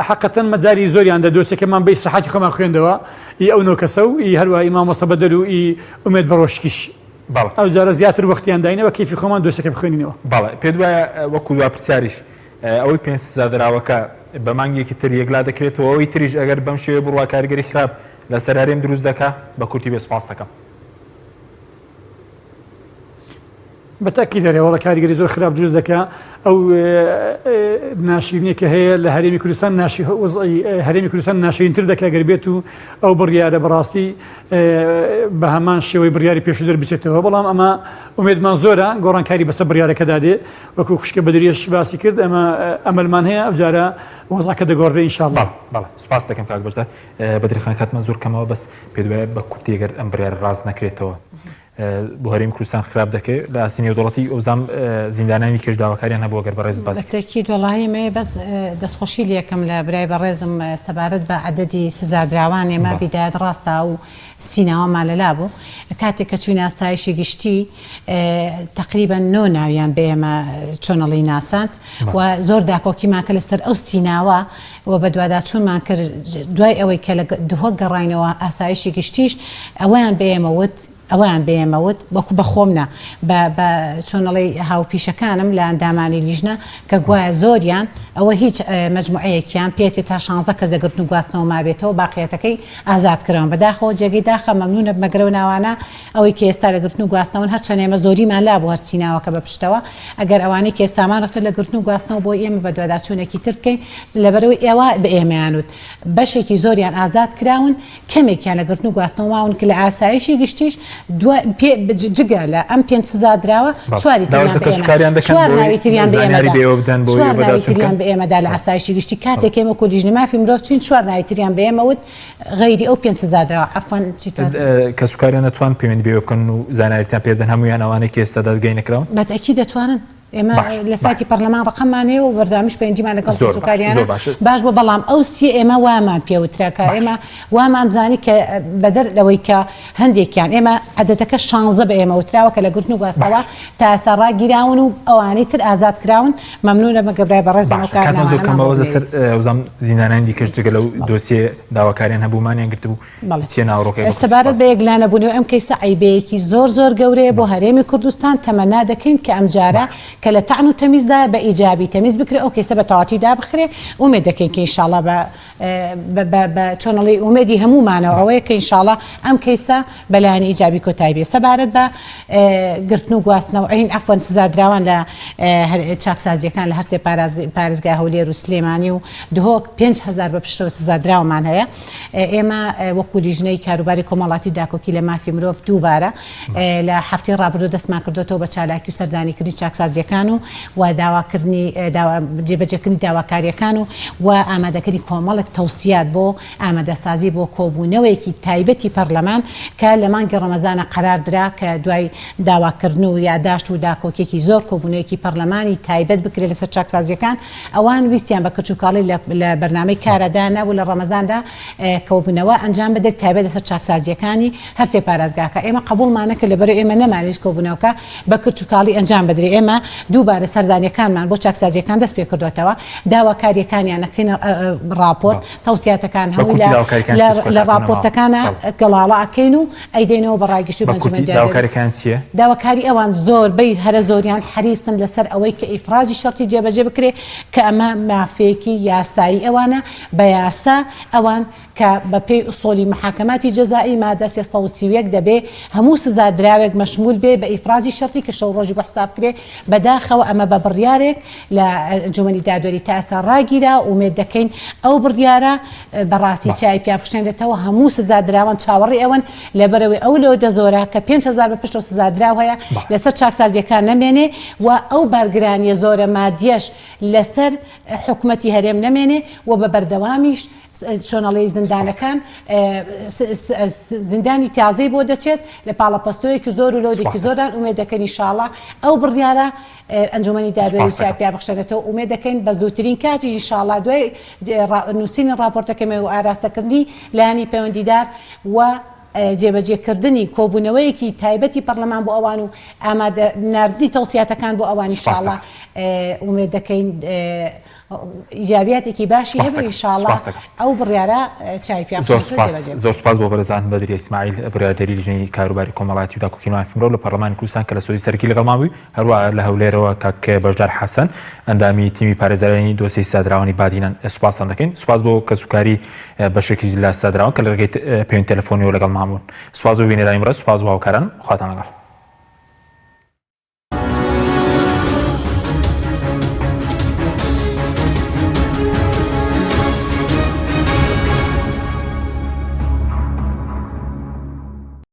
حقەتەن مەجای زۆریان دە دۆسەکەمان بە ئیسراحەتی خۆمان خوێندەوە ئی ئەو نۆ کەسە و ئی هەروە ئی مامۆستا بەدەر و ئی ئومێد بەڕۆشکیش بەڵێ ئەو جارە زیاتر وەختیان داینەوە کەیفی خۆمان دۆسەکە بخوێنینەوە. بەڵێ پێت وایە وەکو دوا پرسیاریش ئەوەی پێنج سزادراوەکە بە مانگێکی تر یەکلا دەکرێتەوە، ئەوەی تریش ئەگەر بەم شێوەیە بڕوا کاریگەری خراپ لەسەر هەرێم دروست دەکا؟ بە کورتی بێ سوپاست دەکەم. بە تەئکید ئەرێ وەڵا کاریگەری زۆر خراپ دروست دەکا ئەو ناشرینیە کە هەیە لە هەرێمی کوردستان ناشی وەزعی هەرێمی کوردستان ناشرینتر دەکا گەر بێت و ئەو بڕیارە بەڕاستی بە هەمان شێوەی بڕیاری پێشوو دەربچێتەوە بەڵام ئەمە ئومێدمان زۆرە گۆڕانکاری بەسەر بڕیارەکەدا دێ وەکو خوشکە بەدریەش باسی کرد ئەمە ئەمەلمان هەیە ئەوجارە وەزعەکە دەگۆڕدرێ ان شاء اللە. بەڵێ بەڵێ سوپاست دەکەم کاک بەشدار. بەدری خان کاتمان زۆر کەمەوە بەس پێت وایە بە کورتی ئەگەر ئەم بڕیارە ڕاست نەکرێتەوە. بۆ هەرێمی کوردستان خراپ دەکەوێت لە ئاستی نێودەوڵەتی ئەوزام زیندانانی کێش داواکاریان هەبوو گەر بەڕێزت باسی بە تەکید وەڵاهی ئەمەوێ بەس دەستخۆشی لێکەم لە برای بەڕێزم سەبارەت بە عەدەدی سزادراوان ئێمە بیدایەت ڕاستە و سیناوەمان لەلا بوو کاتێک کە چووینە ئاسایشی گشتی تەقریبەن نۆ ناویان بە ئێمە چۆنەڵی ناساند و زۆر داکۆکیمان کرد لەسەر ئەو سیناوە و بەدواداچوونمان کرد دوای ئەوەی کە لە دهۆک گەڕاینەوە ئاسایشی گشتیش ئەوەیان بە ئێمە وت ئەوەیان بە ئێمە وت وەکو بە خۆم نا بە بە چۆن ئەڵێی هاوپیشەکانم لە ئەندامانی لیژنە کە گوایە زۆریان ئەوە هیچ مەجموعەیەکیان پێچێ تا شانزە کەس لە گرتن و گواستنەوە مابێتەوە باقیەتەکەی ئازاد کراون بەداخەوە جێگەی داخە مەمنونە مەگەر ئەو ناوانە ئەوەی کە ئێستا لە گرتن و گواستنەوەن هەرچەند ئێمە زۆریمان لابوو هەرچی ناوەکە بە پشتەوە ئەگەر ئەوانەی کە ئێستا مانەتە لە گرتن و گواستنەوە بۆی ئێمە بەدواداچوونێکی تر بکەین لەبەرئەوەی ئێوە بە ئێمەیان وت بەشێکی زۆریان ئازاد کراون کەمێکیان لە گرتن و گواستنەوە ماون کە لە ئاسایشی گشتیش دوای پێ جگە لە ئەم پێنج سزادراوە چواری تریان بە ئێمە چوار ناوی تریان بە ئێمە دا چوار ناوی تریان بە ئێمە دا لە ئاسایشی گشتی کاتێک ئێمە وەکوو لیژنەی مافی مرۆڤ چووین چوار ناوی تریان بە ئێمە وت غەیری ئەو پێنج سزادراوە عەفوەن چیتر کەسوکاریان دەتوان پەیوەندی بێوە بکەن و زانیاریتان پێ بدەن هەموویان ئەوانەی کە ئێستا دادگای نەکراون؟ بە تەئکید دەتوانن. ئێمە لە سایتی پەرلەمان ڕقەممان هەیە و بەردەوامیش پەیوەندیمان لەگەڵ کەسوکاریانە باش بوو بەڵام ئەو سیە ئێمە وامان پێوترا کە ئێمە وامان زانی کە بەدەر لەوەی کە هەندێکیان ئێمە عەدەدەکە شانزە بە ئێمە وتراوە کە لە گرتن و گواستنەوە تا ئێستا ڕاگیراون و ئەوانەی تر ئازاد کراون مەمنونە مەگە برای بەڕێزم ئەو کارنامانەمان بۆ بنێری. وزام زیندانانی دیکەش جگە لەو دۆسیە داواکاریان هەبوو مانیان گرتبوو چیە ناوەڕۆکەکەی بۆ سەبارەت بە یەکلانەبوونەوەی ئەم کەیسە عەیبەیەکی زۆر زۆر گەورەیە بۆ هەرێمی کوردستان، تەمەنا دەکەین کە ئەمجارە کە لە تەعن و تەمیزدایە بە ئیجابی تەمیز بکرێ ئەو کەیسە بە تەواتی دابخرێ، ئومێد دەکەین کە ئینشاڵا بە بە بە چۆن ئەڵێی ئومێدی هەموومانەوە ئەوەیە کە ئینشاڵا ئەم کەیسە بە لایەنی ئیجابی کۆتایی بێ. سەبارەت بە گرتن و گواستنەوە ئەین عەفوەن سزادراوان لە چاکسازییەکان لە هەرسێ پارێزگای هەولێر و سلێمانی و دهۆک 5000 بە پشتەوە سزادراومان هەیە. ئێمە وەکو لیژنەی کاروباری کۆمەڵاتی داکۆکی لە مافی مرۆڤ دووبارە لە هەفتەی ڕابردوو دەستمان کردوێتەوە بە چالاکی و سەردانیکردنی چاکسازیەکان و و داواکردنی جێبەجێکردنی داواکاریەکان و و ئامادەکردنی کۆمەڵێک تەوسیات بۆ ئامادەسازی بۆ کۆبوونەوەیەکی تایبەتی پەرلەمان کە لە مانگی ڕەمەزانە قەرار درا کە دوای داواکردن و یاداشت و داکۆکیەکی زۆر کۆبوونەوەیەکی پەرلەمانی تایبەت بکرێت لەسەر چاکسازیەکان ئەوان ویستیان بە کرچوکاڵی لە بەرنامەی کارا دانابوو لە ڕەمەزاندا کۆبوونەوە ئەنجام بدرێت تایبەت لەسەر چاکسازییەکانی هەرسێ پارێزگاکە ئێمە قبوڵمان نەکرد لەبەرئەوەی ئێمە نەمانویست کۆبوونەوەکە بە کرچوکاڵی ئەنجام بدرێت ئێمە دووبارە سەردانیەکانمان بۆ چاکسازییەکان دەست پێکردۆتەوە داواکارییەکانیان ئەکەینە ڕاپۆرت تەوسیاتەکان هەمووی لە ڕاپۆرتەکانە گەڵاڵە ئەکەین و ئەیدەینەوە بە ڕای گشتی و بەنجومەن دادوەری. داواکاریەکان چیە؟ داواکاری ئەوان زۆربەی هەرە زۆریان حەریسن لەسەر ئەوەی کە ئیفراجی شەرتی جێبەجێ بکرێ کە ئەمە مافێکی یاسایی ئەوانە بە یاسا ئەوان کە بە پێی ئوسۆلی محاکەماتی جەزائی مادە 331 دەبێ هەموو سزادراوێک مەشمول بێ بە ئیفراجی شەرتی کە شەو ڕۆژی بۆ حساب کرێ بەداخەوە ئەمە بە بڕیارێک لە ئەنجومەنی دادوەری تا ئێستا ڕاگیرا ئومێد دەکەین ئەو بڕیارە بەڕاستی چای پیا بخشێنرێتەوە هەموو سزادراوان چاوەڕێی ئەوەن لەبەرئەوەی ئەو لۆدە زۆرە کە 5000 بە پشتەوە سزادراو هەیە لەسەر چاکسازیەکان نەمێنێ و ئەو بارگرانیە زۆرە مادیەش لەسەر حکومەتی هەرێم نەمێنێ و بە بەردەوامیش چۆنەڵێی زیندانەکان زیندانی تازەی بۆ دەچێت لە پاڵەپەستۆیەکی زۆر و لۆدێکی زۆردان ئومێد دەکەین ئینشاڵا ئەو بڕیارە ئەنجومەنی دادوەری چای پیا بخشێنێتەوە ئومێد دەکەین بە زووترین کاتیش ئینشاڵا دوای نووسینی ڕاپۆرتەکەمێ و ئاراستەکردنی لایەنی پەیوەندیدار و جێبەجێکردنی کۆبوونەوەیەکی تایبەتی پەرلەمان بۆ ئەوان و ئامادە ناردنی تەوسیاتەکان بۆ ئەوان ئینشاڵا ئومێد دەکەین ئیجابیاتێکی باشی هەبێ ئینشاڵا ئەو بڕیارە چای پیا زۆر سوپاس زۆر سوپاس بۆ بەرێزان بەدری ئیسماعیل بڕیاردەری لیژنەی کاروباری کۆمەڵایەتی و داکۆکی مافی مرۆڤ لە پەرلەمانی کوردستان کە لە سۆزی سەرەکی لەگەڵمان بووی هەروەها لە هەولێرەوە کاک بەشدار حەسەن ئەندامی تیمی پارێزەرانی دۆسیەی سزادراوانی بادینان سوپاستان دەکەین سوپاس بۆ کەسوکاری بەشێکی لە سزادراوان کە لە ڕێگەی پەیوەندی تەلەفۆنیەوە لەگەڵمان بوون سوپاس بۆ بینەرانی بەڕێز سوپاس بۆ هاوکاران خواتان لەگەڵ.